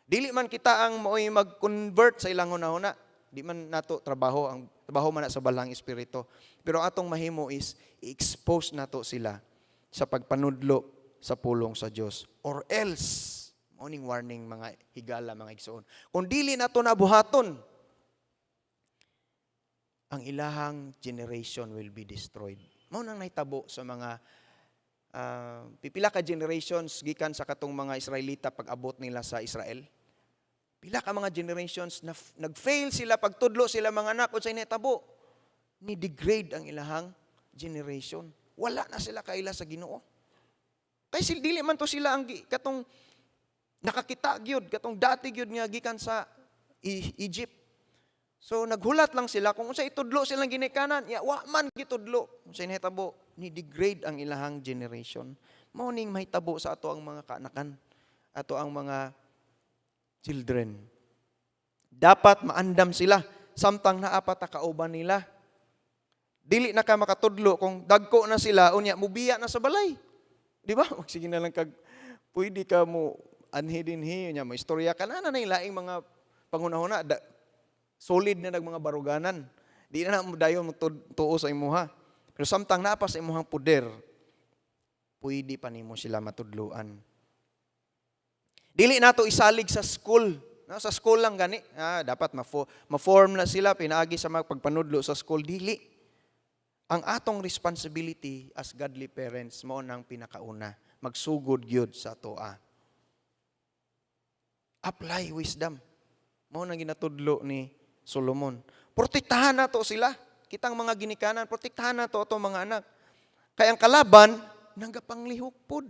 Dili man kita ang maoy mag-convert sa ilang hunahuna. Di man nato trabaho, ang trabaho man na sa Balaang Espiritu. Pero atong mahimo is i-expose nato sila sa pagpanudlo sa pulong sa Dios. Or else, mao ning warning, mga higala, mga igsoon. Kung dili nato nabuhaton, ang ilahang generation will be destroyed. Mao nang nahitabo sa mga pipila ka generations gikan sa katong mga Israelita pag-abot nila sa Israel. Pila ka mga generations na nag-fail sila pagtudlo sila mga anak, unsay nahitabo? Ni degrade ang ilahang generation. Wala na sila kaila sa Ginoo. Kay dili man to sila ang katong nakakita gyud, katong dati gyud nga gikan sa Egypt. So naghulat lang sila kung unsa itudlo silang ginikanan, ya wa man gitudlo. Unsa nahitabo, ni degrade ang ilahang generation. Mao ning mahitabo sa ato ang mga kaanakan, ato ang mga children. Dapat maandam sila samtang naa pa ta kauban nila. Dili na ka makatudlo kung dagko na sila, unya mubiya na sa balay. Di ba? Magsige na lang kag pwede ka mo anhi dinhi, unya mo istorya ka na na laing mga panghunahuna da, solid na nag mga baruganan. Di na na mo dayon mo tuo sa imuha. Pero samtang naa pa sa imuhang poder, pwede pa nimo sila matudluan. Dili nato isalig sa school. No, sa school lang gani. Ah, dapat ma-form na sila pinaagi sa mga pagpanudlo sa school. Dili. Ang atong responsibility as godly parents mao nang pinakauna. Magsugod gyud sa atoa. Apply wisdom. Mao nang ginatudlo ni Solomon. Protektahan nato sila. Kitang mga ginikanan, protektahan nato atong mga anak. Kay ang kalaban, nagapanglihok pod.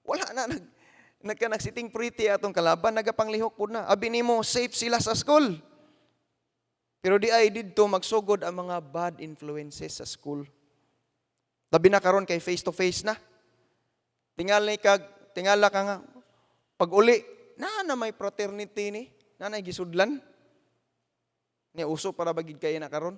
Wala na nagka nag-sitting pretty atong kalaban, nagapanglihok pod na. Abi nimo safe sila sa school. Pero di ay didto magsugod ang mga bad influences sa school. Labi na karon kay face to face na. Tingali kag tingala ka nga pag uli na na may fraternity ni, na nay gisudlan. Ni uso para bagid kay na karon.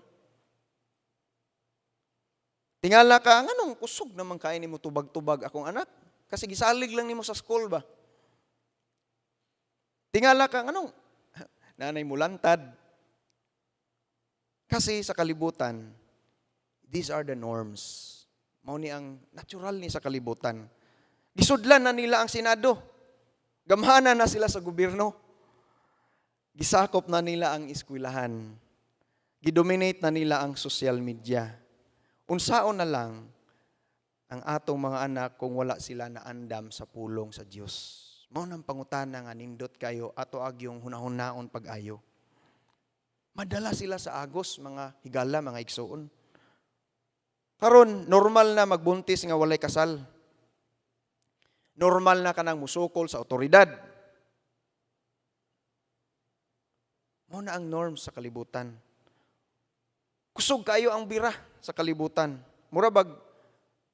Tingala ka, nganong kusog naman kay nimo tubag-tubag akong anak? Kasi gisalig lang nimo sa school ba? Tingala ka, nganong nanay mulantad? Kasi sa kalibutan, these are the norms. Mao ni ang natural ni sa kalibutan. Gisudlan na nila ang Senado. Gamhana na sila sa gobyerno. Gisakop na nila ang eskwelahan. Gidominate na nila ang social media. Unsaon na lang ang atong mga anak kung wala sila naandam sa pulong sa Dios? Mao nang pangutana nga nindot kayo ato agyong hunahunaon pag-ayo. Madala sila sa agos, mga higala, mga igsuon. Karon normal na magbuntis nga walay kasal. Normal na kanang musukol sa otoridad. Mao na ang norm sa kalibutan. Kusog kayo ang bira sa kalibutan. Mura bag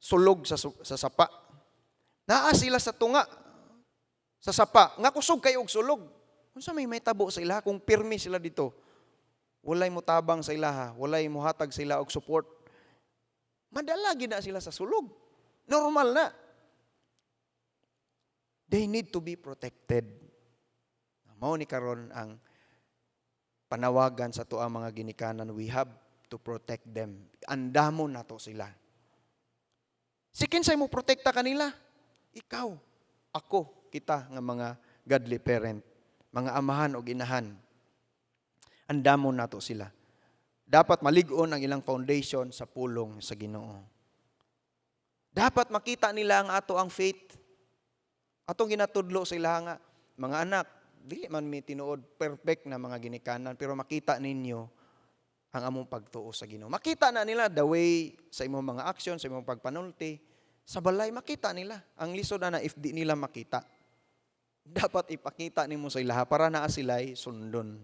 sulog sa sapa. Naa sila sa tunga sa sapa nga kusog kayo og sulog. Unsa may mahitabo sa ilaha kung pirmi sila dito? Walay motabang sa ilaha, walay mohatag sila og support. Madala gid na sila sa sulog. Normal na. They need to be protected. Mao ni karon ang panawagan sa tuang mga ginikanan, we have to protect them. Andamon nato sila. Si kinsay mo protekta kanila? Ikaw, ako, kita nga mga godly parent, mga amahan o inahan. Andamon nato sila. Dapat malig-on ang ilang foundation sa pulong sa Ginoo. Dapat makita nila ang ato ang faith. Atong ginatudlo sa ila nga mga anak, dili man mi tinuod perfect na mga ginikanan, pero makita ninyo ang among pagtuo sa Ginoo. Makita na nila the way sa imong mga action, sa imong pagpanulti, sa balay makita nila. Ang lisod na na if di nila makita. Dapat ipakita nimo sa ilaha para naa sila'y sundon.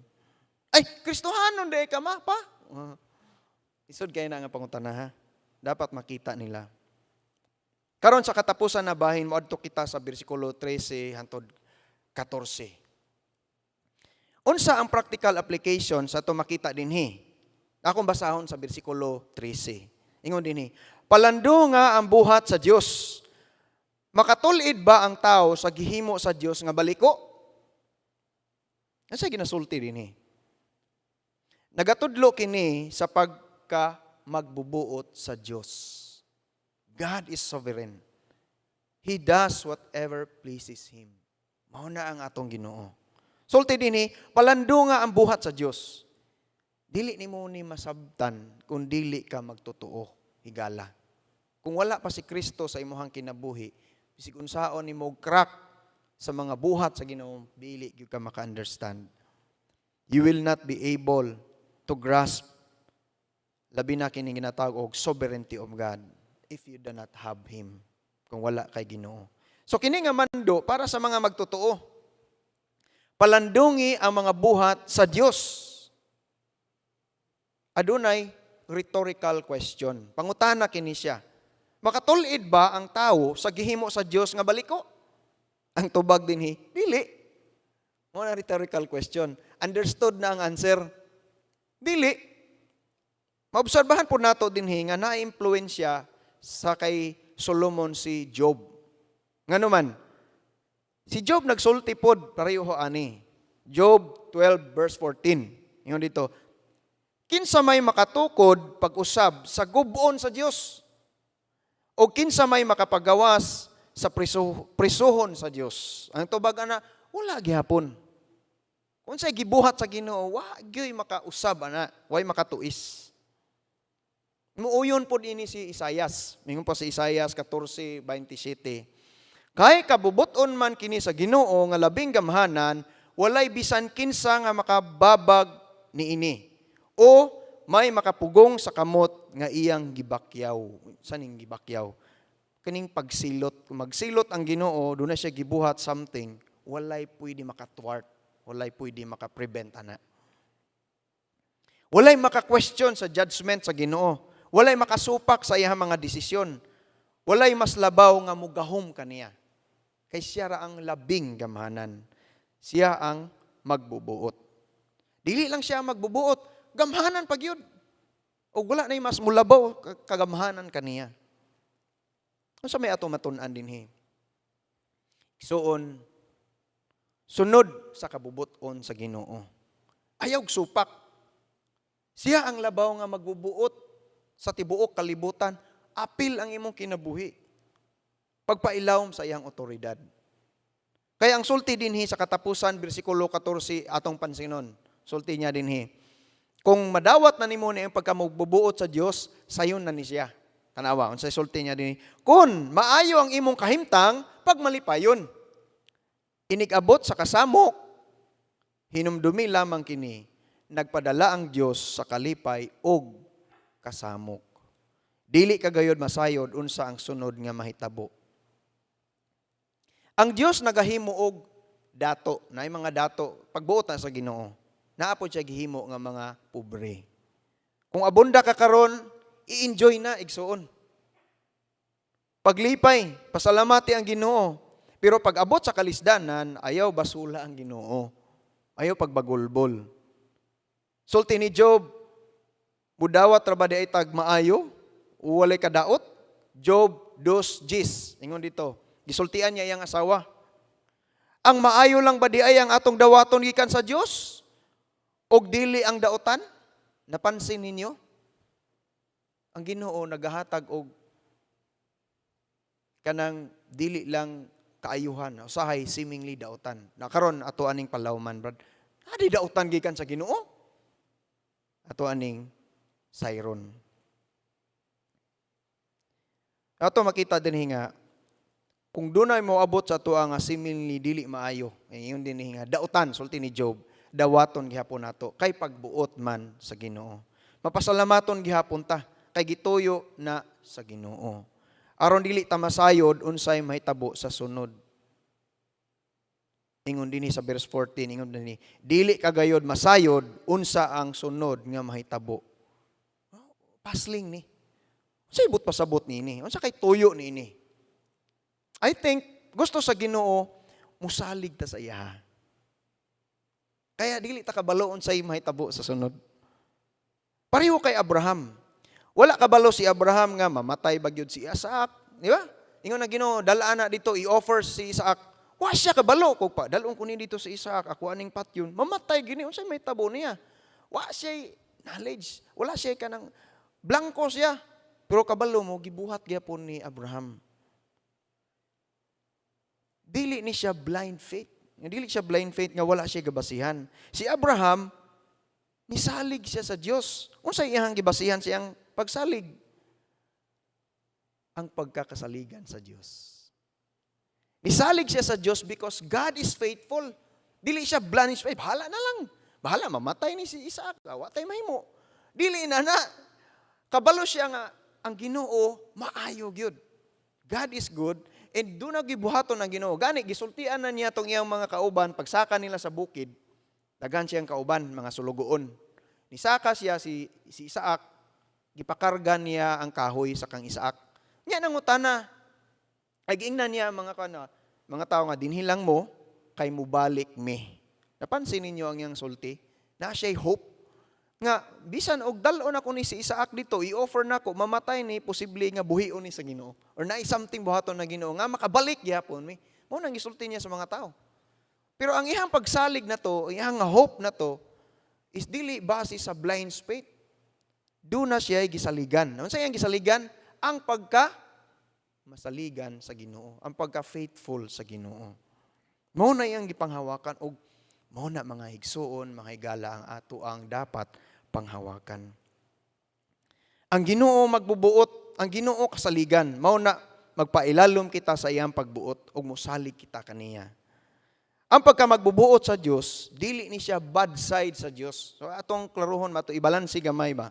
Ay, Kristohanon di ka ma pa. Lisod kay na nga pangutana ha. Dapat makita nila. Karon sa katapusan na bahin, moadto kita sa bersikulo 13 hantod 14. Unsa ang practical application sa ato makita dinhi? Akong basahon sa bersikulo 13. Ingon dinhi, "Palandunga ang buhat sa Dios. Makatul-id ba ang tao sa gihimo sa Dios nga baliko?" Unsa ginasulti dinhi? Nagatudlo kini sa pagka magbubuot sa Dios. God is sovereign. He does whatever pleases Him. Mao na ang atong Ginoo. Sulti dinhi, palandunga ang buhat sa Dios. Dili nimo ni masabtan kung dili ka magtotoo, higala. Kung wala pa si Kristo sa imuhang kinabuhi, bisig unsaon nimo crack sa mga buhat sa Ginoo, dili gyud ka maka-understand. You will not be able to grasp labi na kini ginatawag og sovereignty of God if you do not have Him, kung wala kay Ginoo. So kini nga mando para sa mga magtotoo. Palandungi ang mga buhat sa Dios. Adunay rhetorical question. Pangutana kini siya. Makatul-id ba ang tao sa gihimo sa Dios nga baliko? Ang tubag dinhi, dili. Mao na rhetorical question. Understood na ang answer. Dili. Maobserbahan po nato dinhi nga na-impluwensya sa kay Solomon si Job. Ngano man, si Job nagsulti pod pareho ani. Job 12 verse 14. Ingon dito, "Kinsa may makatukod pag-usab sa gub-on sa Dios? O kinsa may makapagawas sa prisuhon sa Dios?" Ang tubag ana, wala gihapon. Kung sa gibuhat sa Ginoo, wa gyoy makausab ana, way makatuis. Muuyon pod ini si Isayas. Mingon pa si Isayas 14:27. "Kay kabubuton man kini sa Ginoo nga labing gamhanan, walay bisan kinsa nga makababag niini o may makapugong sa kamot nga iyang gibakyaw." Sa ning gibakyaw? Kaning pagsilot. Kung magsilot ang Ginoo, doon na siya gibuhat something, walay pwede makathwart, walay pwede makaprevent ana. Walay maka-question sa judgment sa Ginoo. Walay makasupak sa iyang mga desisyon. Walay mas labaw nga mugahom kaniya. Kay siya ra ang labing gamhanan. Siya ang magbubuot. Dili lang siya ang magbubuot, gamhanan pa gyud. O wala na mas mulabaw kagamhanan kaniya. Unsa may ato matun-an dinhi? Igsuon, sunod sa kabubuton sa Ginoo. Ayaw supak. Siya ang labaw nga magbubuot sa tibuok kalibutan. Apil ang imong kinabuhi. Pagpailawom sa iyang otoridad. Kaya ang sulti dinhi sa katapusan, bersikulo 14, atong pansinon. Sulti niya dinhi. Kung madawat na nimo na pagkamugbubuot sa Dios, sayon na ni siya. Tanawa, unsay sulti niya dinhi? "Kung maayo ang imong kahimtang, pagmalipayon. Inig-abot sa kasamok, hinumdumi lamang kini, nagpadala ang Dios sa kalipay og kasamok." Dili ka gayod masayod unsa ang sunod nga mahitabo. Ang Dios nagahimo og dato, naay mga dato, pagbuot na sa Ginoo. Naa pod siya gihimo nga mga pobre. Kung abunda ka karon, i-enjoy na, igsuon. Paglipay, pasalamati ang Ginoo. Pero pag abot sa kalisdanan, ayaw basula ang Ginoo. Ayaw pagbagulbol. Sulti ni Job, "Mudawat ra ba diay tag maayo? O walay kadaot?" Job 2:10. Ingon dito, gisultian niya iyang asawa. "Ang maayo lang ba diay ang atong dawaton gikan sa Dios? Og dili ang daotan?" Napansin ninyo? Ang Ginoo nagahatag og kanang dili lang kaayuhan, usahay seemingly daotan. Na karon ato aning palawman, brad. Adi daotan gikan sa Ginoo? Ato aning sayron. Ato makita din nga kung dunay mo abot sa atoa nga seemingly dili maayo, ingon din nga daotan, sulti ni Job, dawaton gihapon nato kay pagbuot man sa Ginoo. Mapasalamaton gihapon ta kay gituyo na sa Ginoo. Aron dili ta masayod unsay mahitabo sa sunod. Ingon dinhi sa verse 14, ingon dinhi, "Dili ka gayod masayod unsa ang sunod nga mahitabo." Puzzling ni. Unsay buot pasabot niini? Unsa kay tuyo niini? I think gusto sa Ginoo musalig ta sa iya. Kaya dili ta kabalo unsay mahitabo sa sunod. Pareho kay Abraham. Wala kabalo si Abraham nga mamatay ba gyud si Isaac, di ba? Ingon na Ginoo, "Dala na dito, i-offer si Isaac." Wa siya kabalo kung pa dalon ko ni dito si Isaac, ako aning patyon, mamatay gini, unsay mahitabo niya? Wa siya knowledge, wala siya kanang blanko siya. Pero kabalo mo gibuhat gyapon ni Abraham. Dili ni siya blind faith. Nga dili siya blind faith nga wala siya gabasihan. Si Abraham nisalig siya sa Dios. Unsay iyang gibasihan siyang pagsalig? Ang pagkakasaligan sa Dios. Nisalig siya sa Dios because God is faithful. Dili siya blind faith. Bahala na lang. Bahala mamatay ni si Isaac. Wa tay mahimo. Dili na na. Kabalo siya nga ang Ginoo maayo gyud. God is good and duna gibuhaton ang Ginoo. Gani gisultian na niya tong iyang mga kauban pagsaka nila sa bukid. Daghan siyang kauban, mga sulugoon. Nisaka siya si Isaac, gipakarga niya ang kahoy sa kang Isaac. Nya nangutana, ay giingnan niya ang mga kana, mga tao nga dinhi lang mo kay mubalik mi. Napansin ninyo ang iyang sulti? Na siya'y hope nga bisan og dal-on ako ni si Isaac dito, i-offer nako, mamatay ni, posible nga buhion ni sa Ginoo or naay something buhaton na Ginoo nga makabalik gyapon mi. Mao nang gisulti niya sa mga tao. Pero ang iyang pagsalig na to, iyang hope na to is dili base sa blind faith. Duna siya gisaligan. Unsa iyang gisaligan? Ang pagka masaligan sa Ginoo, ang pagka faithful sa Ginoo. Mao na iyang gipanghawakan og mao na, mga higsuon, mga higala, ang ato ang dapat panghawakan. Ang Ginoo magbubuot, ang Ginoo kasaligan. Mao na magpailalom kita sa iyang pagbuot ug mosalig kita kaniya. Ang pagka magbubuot sa Dios, dili ni siya bad side sa Dios. So atong klaruhon mato, ibalanse gamay ba.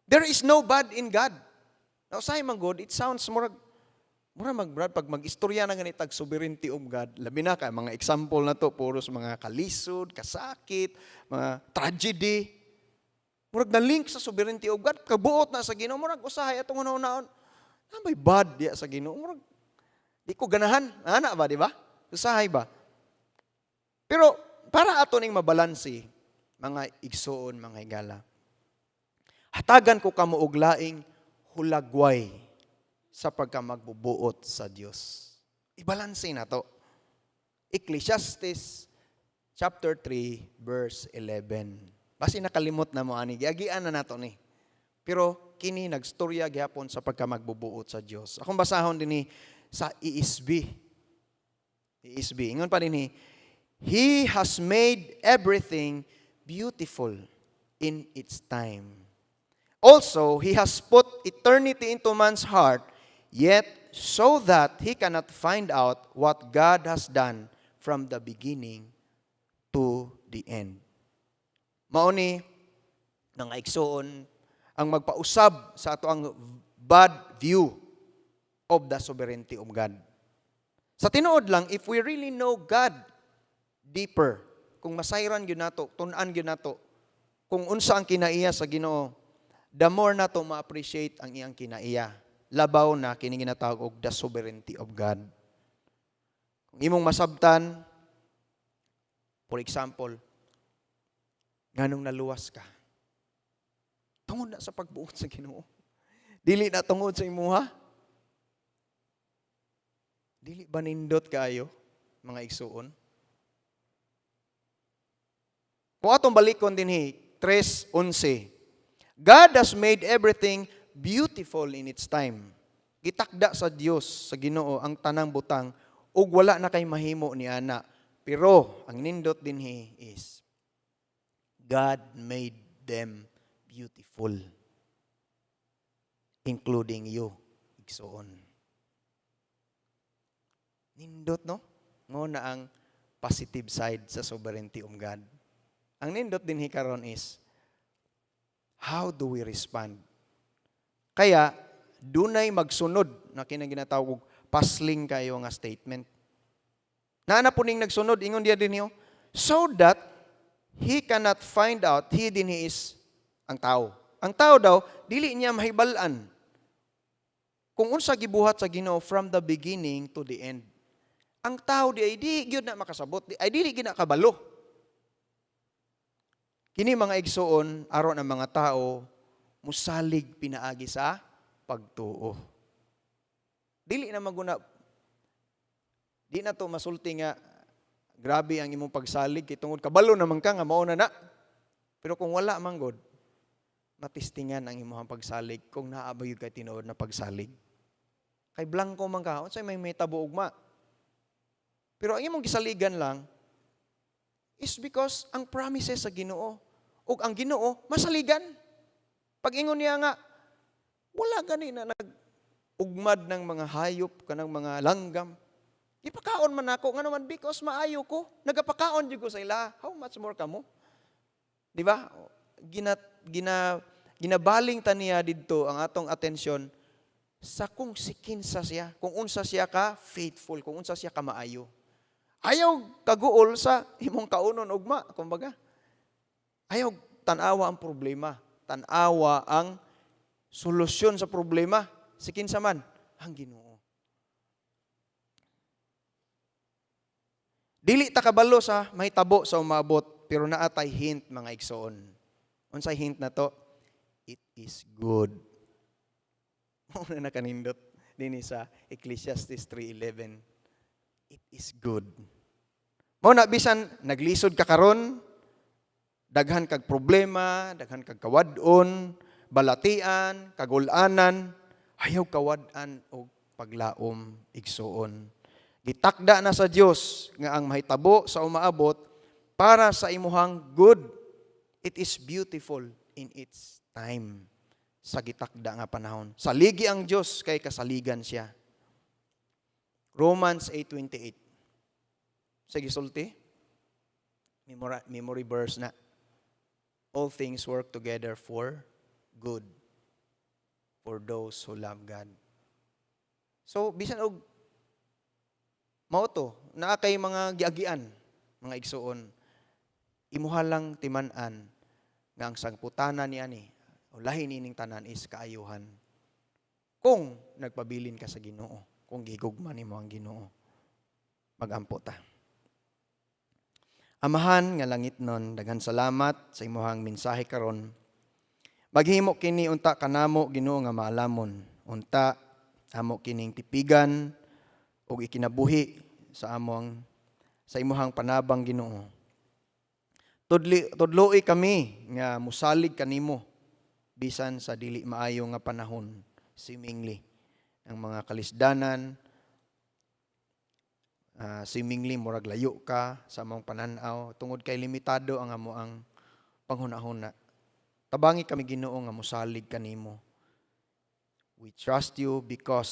There is no bad in God. Now, usahay man God, it sounds murag mura mag brad pag mag-istorya na ganit tag sovereignty of God, labi na kay mga example na to puros mga kalisod, kasakit, mga tragedy. Murag na link sa sovereignty of God, kabuot na sa Ginoo, murag usahay atong una-unaon. Na may bad diya sa Ginoo, murag di ko ganahan. Ana ba, di ba? Usahay ba? Pero para ato ning mabalanse, mga igsuon, mga higala, hatagan ko kamo og laing hulagway sa pagka magbubuot sa Dios. Ibalanse na to. Ecclesiastes chapter 3 verse 11. Basi nakalimot na mo ani, giagian na nato ni. Pero kini nagstorya gihapon sa pagka magbubuot sa Dios. Akong basahon dinhi sa ESV. ESV. Ingon pa dinhi, "He has made everything beautiful in its time. Also, He has put eternity into man's heart, yet so that he cannot find out what God has done from the beginning to the end." Mao ni, mga igsoon, ang magpausab sa ato ang bad view of the sovereignty of God. Sa tinuod lang, if we really know God deeper, kung masayran gyud nato, tun-an gyud nato, kung unsa ang kinaiya sa Ginoo, the more nato ma-appreciate ang iyang kinaiya. Labaw na kini ginatawag og the sovereignty of God. Kung imong masabtan, for example, nganong naluwas ka? Tungod na sa pagbuot sa Ginoo. Dili na tungod sa imuha. Dili ba nindot kaayo, mga igsuon? Kung atong balikon dinhi, 3:11. "God has made everything beautiful in its time." Gitakda sa Dios, sa Ginoo, ang tanang butang ug wala na kay mahimo ni ana. Pero ang nindot dinhi is God made them beautiful, including you, igsuon. Nindot, no? Mao na ang positive side sa sovereignty of God. Ang nindot dinhi karon is, how do we respond? Kaya, dunay magsunod na kina ginatawag og puzzling kayo nga statement. Naa na po ning nagsunod, ingon diya dinhi, oh, "So that he cannot find out," he dinhi is ang tao. Ang tao daw, dili niya mahibal-an kung unsa gibuhat sa Ginoo from the beginning to the end. Ang tao di ay di gyud na makasabot, di ay dili gyud na kabalo. Kini, mga igsuon, aron ang mga tao musalig pinaagi sa pagtuo. Dili na maguna, di na to masulti nga grabe ang imong pagsalig kay tungod kabalo naman ka nga mao na na. Pero kung wala man gud, matistingan ang imong pagsalig kung naa ba gyud kay tinuod na pagsalig. Kay blanko man ka, unsay may mahitabo ugma? Pero ang imong gisaligan lang is because ang promises sa Ginoo ug ang Ginoo masaligan. Pag ingon niya nga wala gani na nag ugmad ng mga hayop kanang mga langgam. Gipakaon man ako nga naman because maayo ko. Nagapakaon jud ko sa ila. How much more kamo? Di ba? Gina gina ginabaling ta niya didto ang atong atensyon sa kung si kinsa siya, kung unsa siya ka faithful, kung unsa siya ka maayo. Ayaw kaguol sa imong kaunon ugma, kumbaga. Ayaw Tanawa ang problema. Tanawa ang solusyon sa problema. Si kinsa man? Ang Ginoo. Dili ta kabalo sa mahitabo sa umabot, pero naa tay hint, mga igsoon. Unsay hint na to? It is good. Mao na nakanindot dinhi sa Ecclesiastes 3:11. It is good. Mao na bisan naglisod ka karon, daghan kag problema, daghan kag kawad-on, balatian, kagulanan, ayaw kawad-an og paglaom, igsuon. Gitakda na sa Dios nga ang mahitabo sa umaabot para sa imuhang good. It is beautiful in its time, sa gitakda nga panahon. Saligi ang Dios kay kasaligan siya. Romans 8:28. Sige, sulti. Memory verse na. All things work together for good for those who love God. So, bisan og mao to, naa kay mga giagian, mga igsuon, imuha lang timan-an nga ang sangputanan ni ani o lahi nining tanan is kaayuhan. Kung nagpabilin ka sa Ginoo, kung gigugma nimo ang Ginoo. Magampo ta. Amahan nga langitnon, daghan salamat sa imuhang mensahe karon. Maghimo kini unta kanamo, Ginoo, nga maalamon. Unta amo kining tipigan ug ikinabuhi sa imuhang panabang, Ginoo. Tudli tudloi kami nga musalig kanimo bisan sa dili maayo nga panahon, seemingly ang mga kalisdanan, seemingly murag layo ka sa among panan-aw tungod kay limitado ang amo ang panghunahuna. Tabangi kami, Ginoo, nga musalig kanimo. We trust you because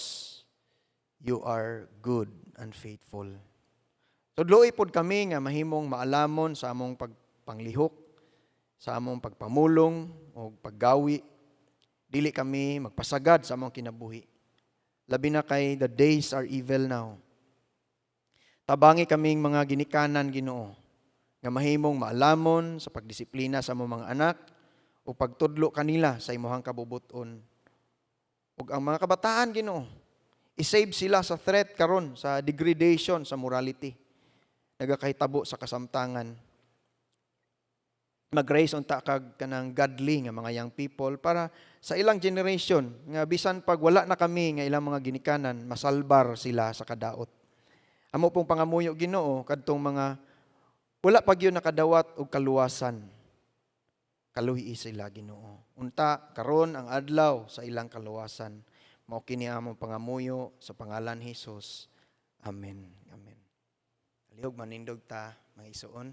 you are good and faithful. Tudloi pod kami nga mahimong maalamon sa among pagpanglihok, sa among pagpamulong o paggawi. Dili kami magpasagad sa among kinabuhi. Labi na kay the days are evil now. Tabangi kaming mga ginikanan, Ginoo, nga mahimong maalamon sa pagdisiplina sa among mga anak o pagtudlo kanila sa imuhang kabubuton. Ug ang mga kabataan, Ginoo, i-save sila sa threat karon sa degradation sa morality nagakahitabo sa kasamtangan. Mag-raise unta kag kanang godly nga mga young people para sa ilang generation nga bisan pag wala na kami nga ilang mga ginikanan, masalbar sila sa kadaot. Amo pong pangamuyo, Ginoo, kadtong mga wala pa gyud nakadawat og kaluwasan. Kaluhi sila, Ginoo. Unta karon ang adlaw sa ilang kaluwasan. Mao kini among pangamuyo sa pangalan ni Jesus. Amen. Amen. Palihog manindog ta, mga igsuon.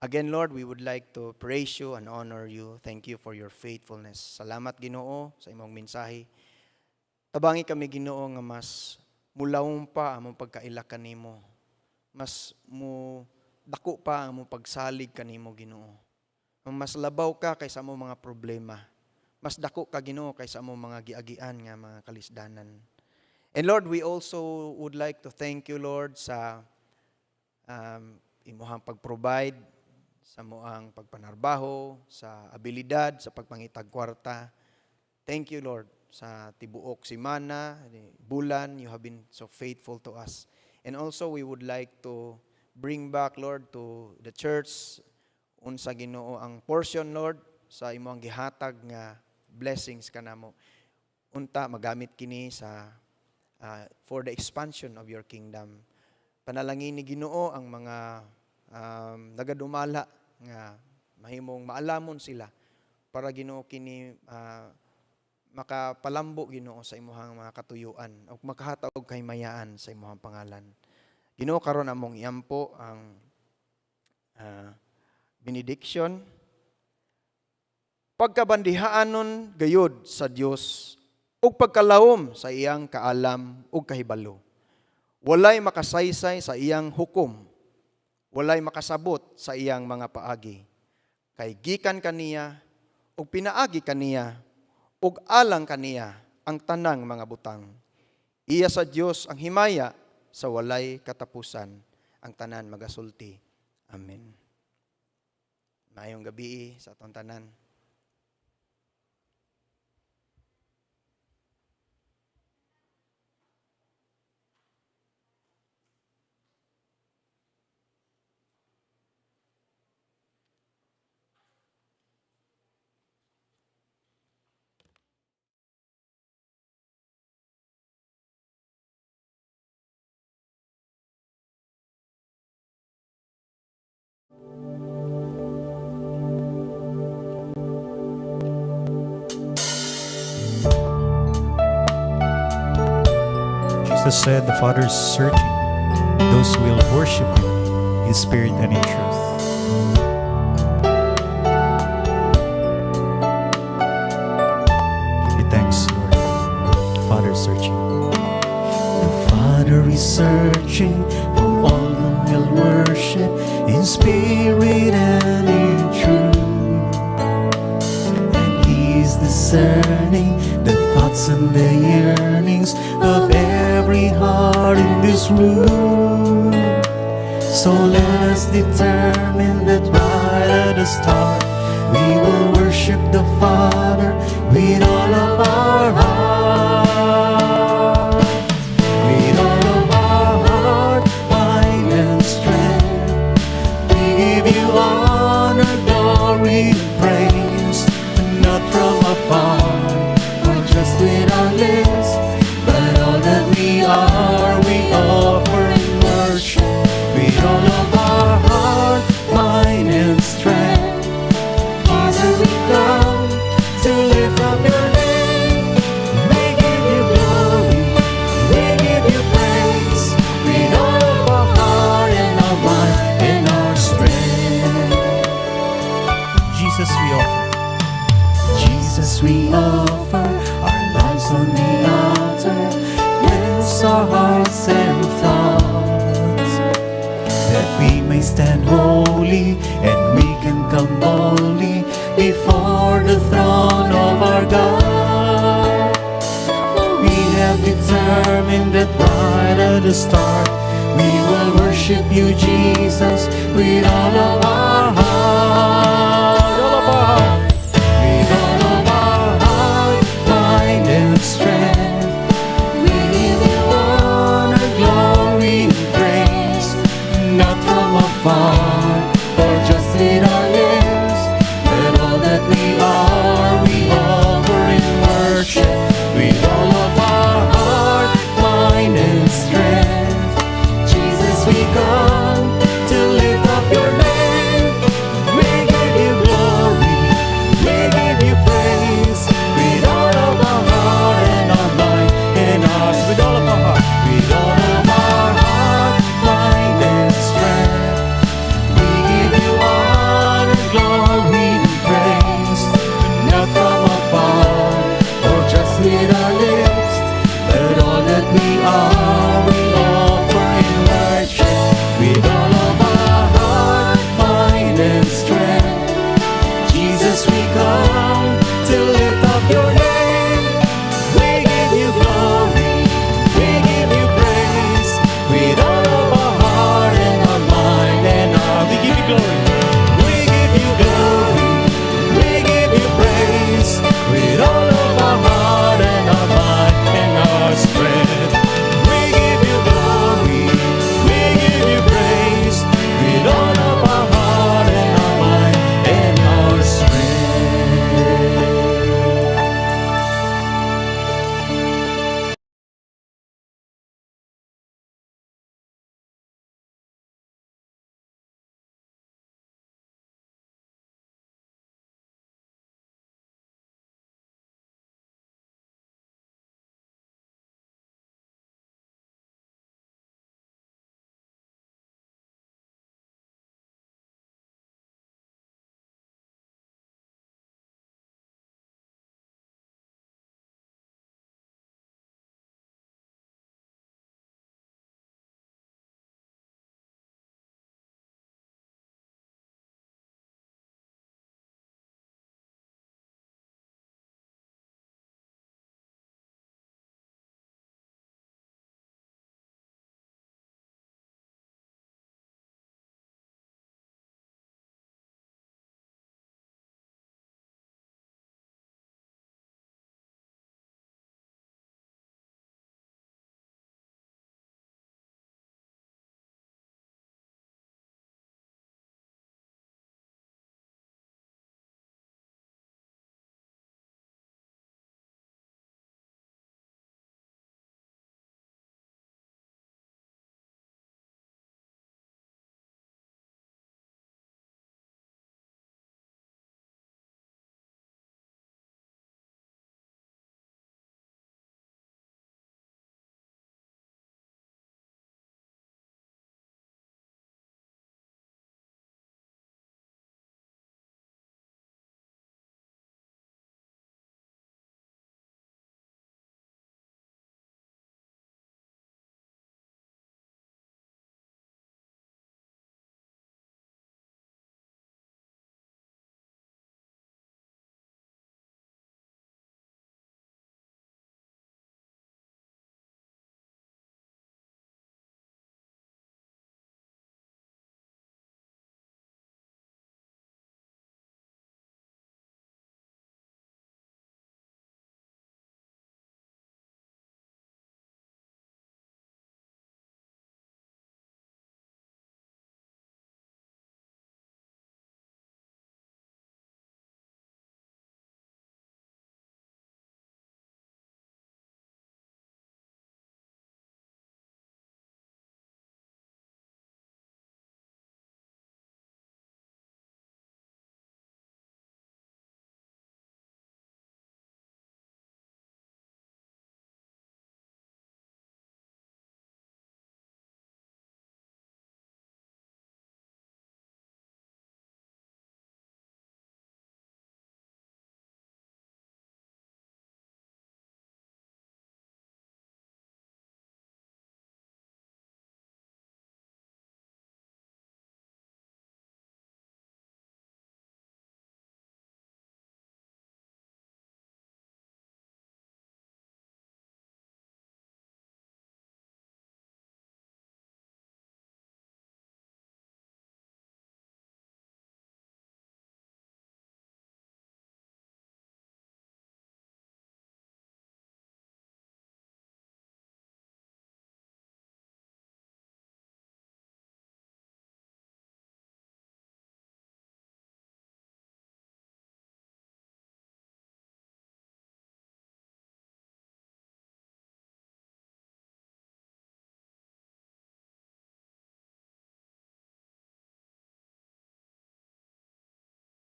Again, Lord, we would like to praise you and honor you. Thank you for your faithfulness. Salamat, Ginoo, sa imong mensahe. Tabangi kami, Ginoo, nga mas mulawom pa among pagkaila kanimo. Mas mo dako pa ang among pagsalig kanimo, Ginoo. Mas labaw ka kaysa among mga problema. Mas dako ka, Ginoo, kaysa among mga giagian nga mga kalisdanan. And Lord, we also would like to thank you, Lord, sa imuhang pag-provide sa amoang pagpanarbaho, sa abilidad, sa pagpangitag kwarta. Thank you, Lord, sa tibuok simana, bulan, you have been so faithful to us. And also, we would like to bring back, Lord, to the church, unsa, Ginoo, ang portion, Lord, sa imong gihatag nga blessings kanamo. Unta magamit kini sa for the expansion of your kingdom. Panalangin ni, Ginoo, ang mga nagadumala nga mahimong maalamon sila para, Ginoo, kini makapalambo, Ginoo, sa imuhang mga katuyuan o makahatag og kahimayaan sa imuhang pangalan. Ginoo, karon among iampo ang benediction. Pagkabandihaanon gayud sa Dios ug pagkalawom sa iyang kaalam ug kahibalo. Walay makasaysay sa iyang hukom. Walay makasabot sa iyang mga paagi. Kay gikan kaniya ug pinaagi kaniya ug alang kaniya ang tanang mga butang. Iya sa Dios ang himaya sa walay katapusan. Ang tanan magasulti. Amen. Maayong gabi sa atong tanan. Jesus said the Father is searching those who will worship Him in spirit and in truth. Give you thanks, Lord. The Father is searching. The Father is searching for all who will worship in spirit and in truth. And He is discerning the thoughts and the yearnings of every heart in this room. So let us determine that right at the start we will worship the Father with all of our heart. With all of our heart, mind, and strength, we give you honor, glory, and praise. Not from afar, or just with our lips, but all that we are, we offer in worship. With all of our heart, mind, and strength, Father, we come to lift up your name. We give you glory, we give you praise, with all of our heart and our mind and our strength. Jesus, we offer. Jesus, we offer our lives on the altar, cleanse our hearts and thoughts, that we may stand holy and we can come boldly before the throne of our God. For we have determined that right at the start we will worship you, Jesus, with all of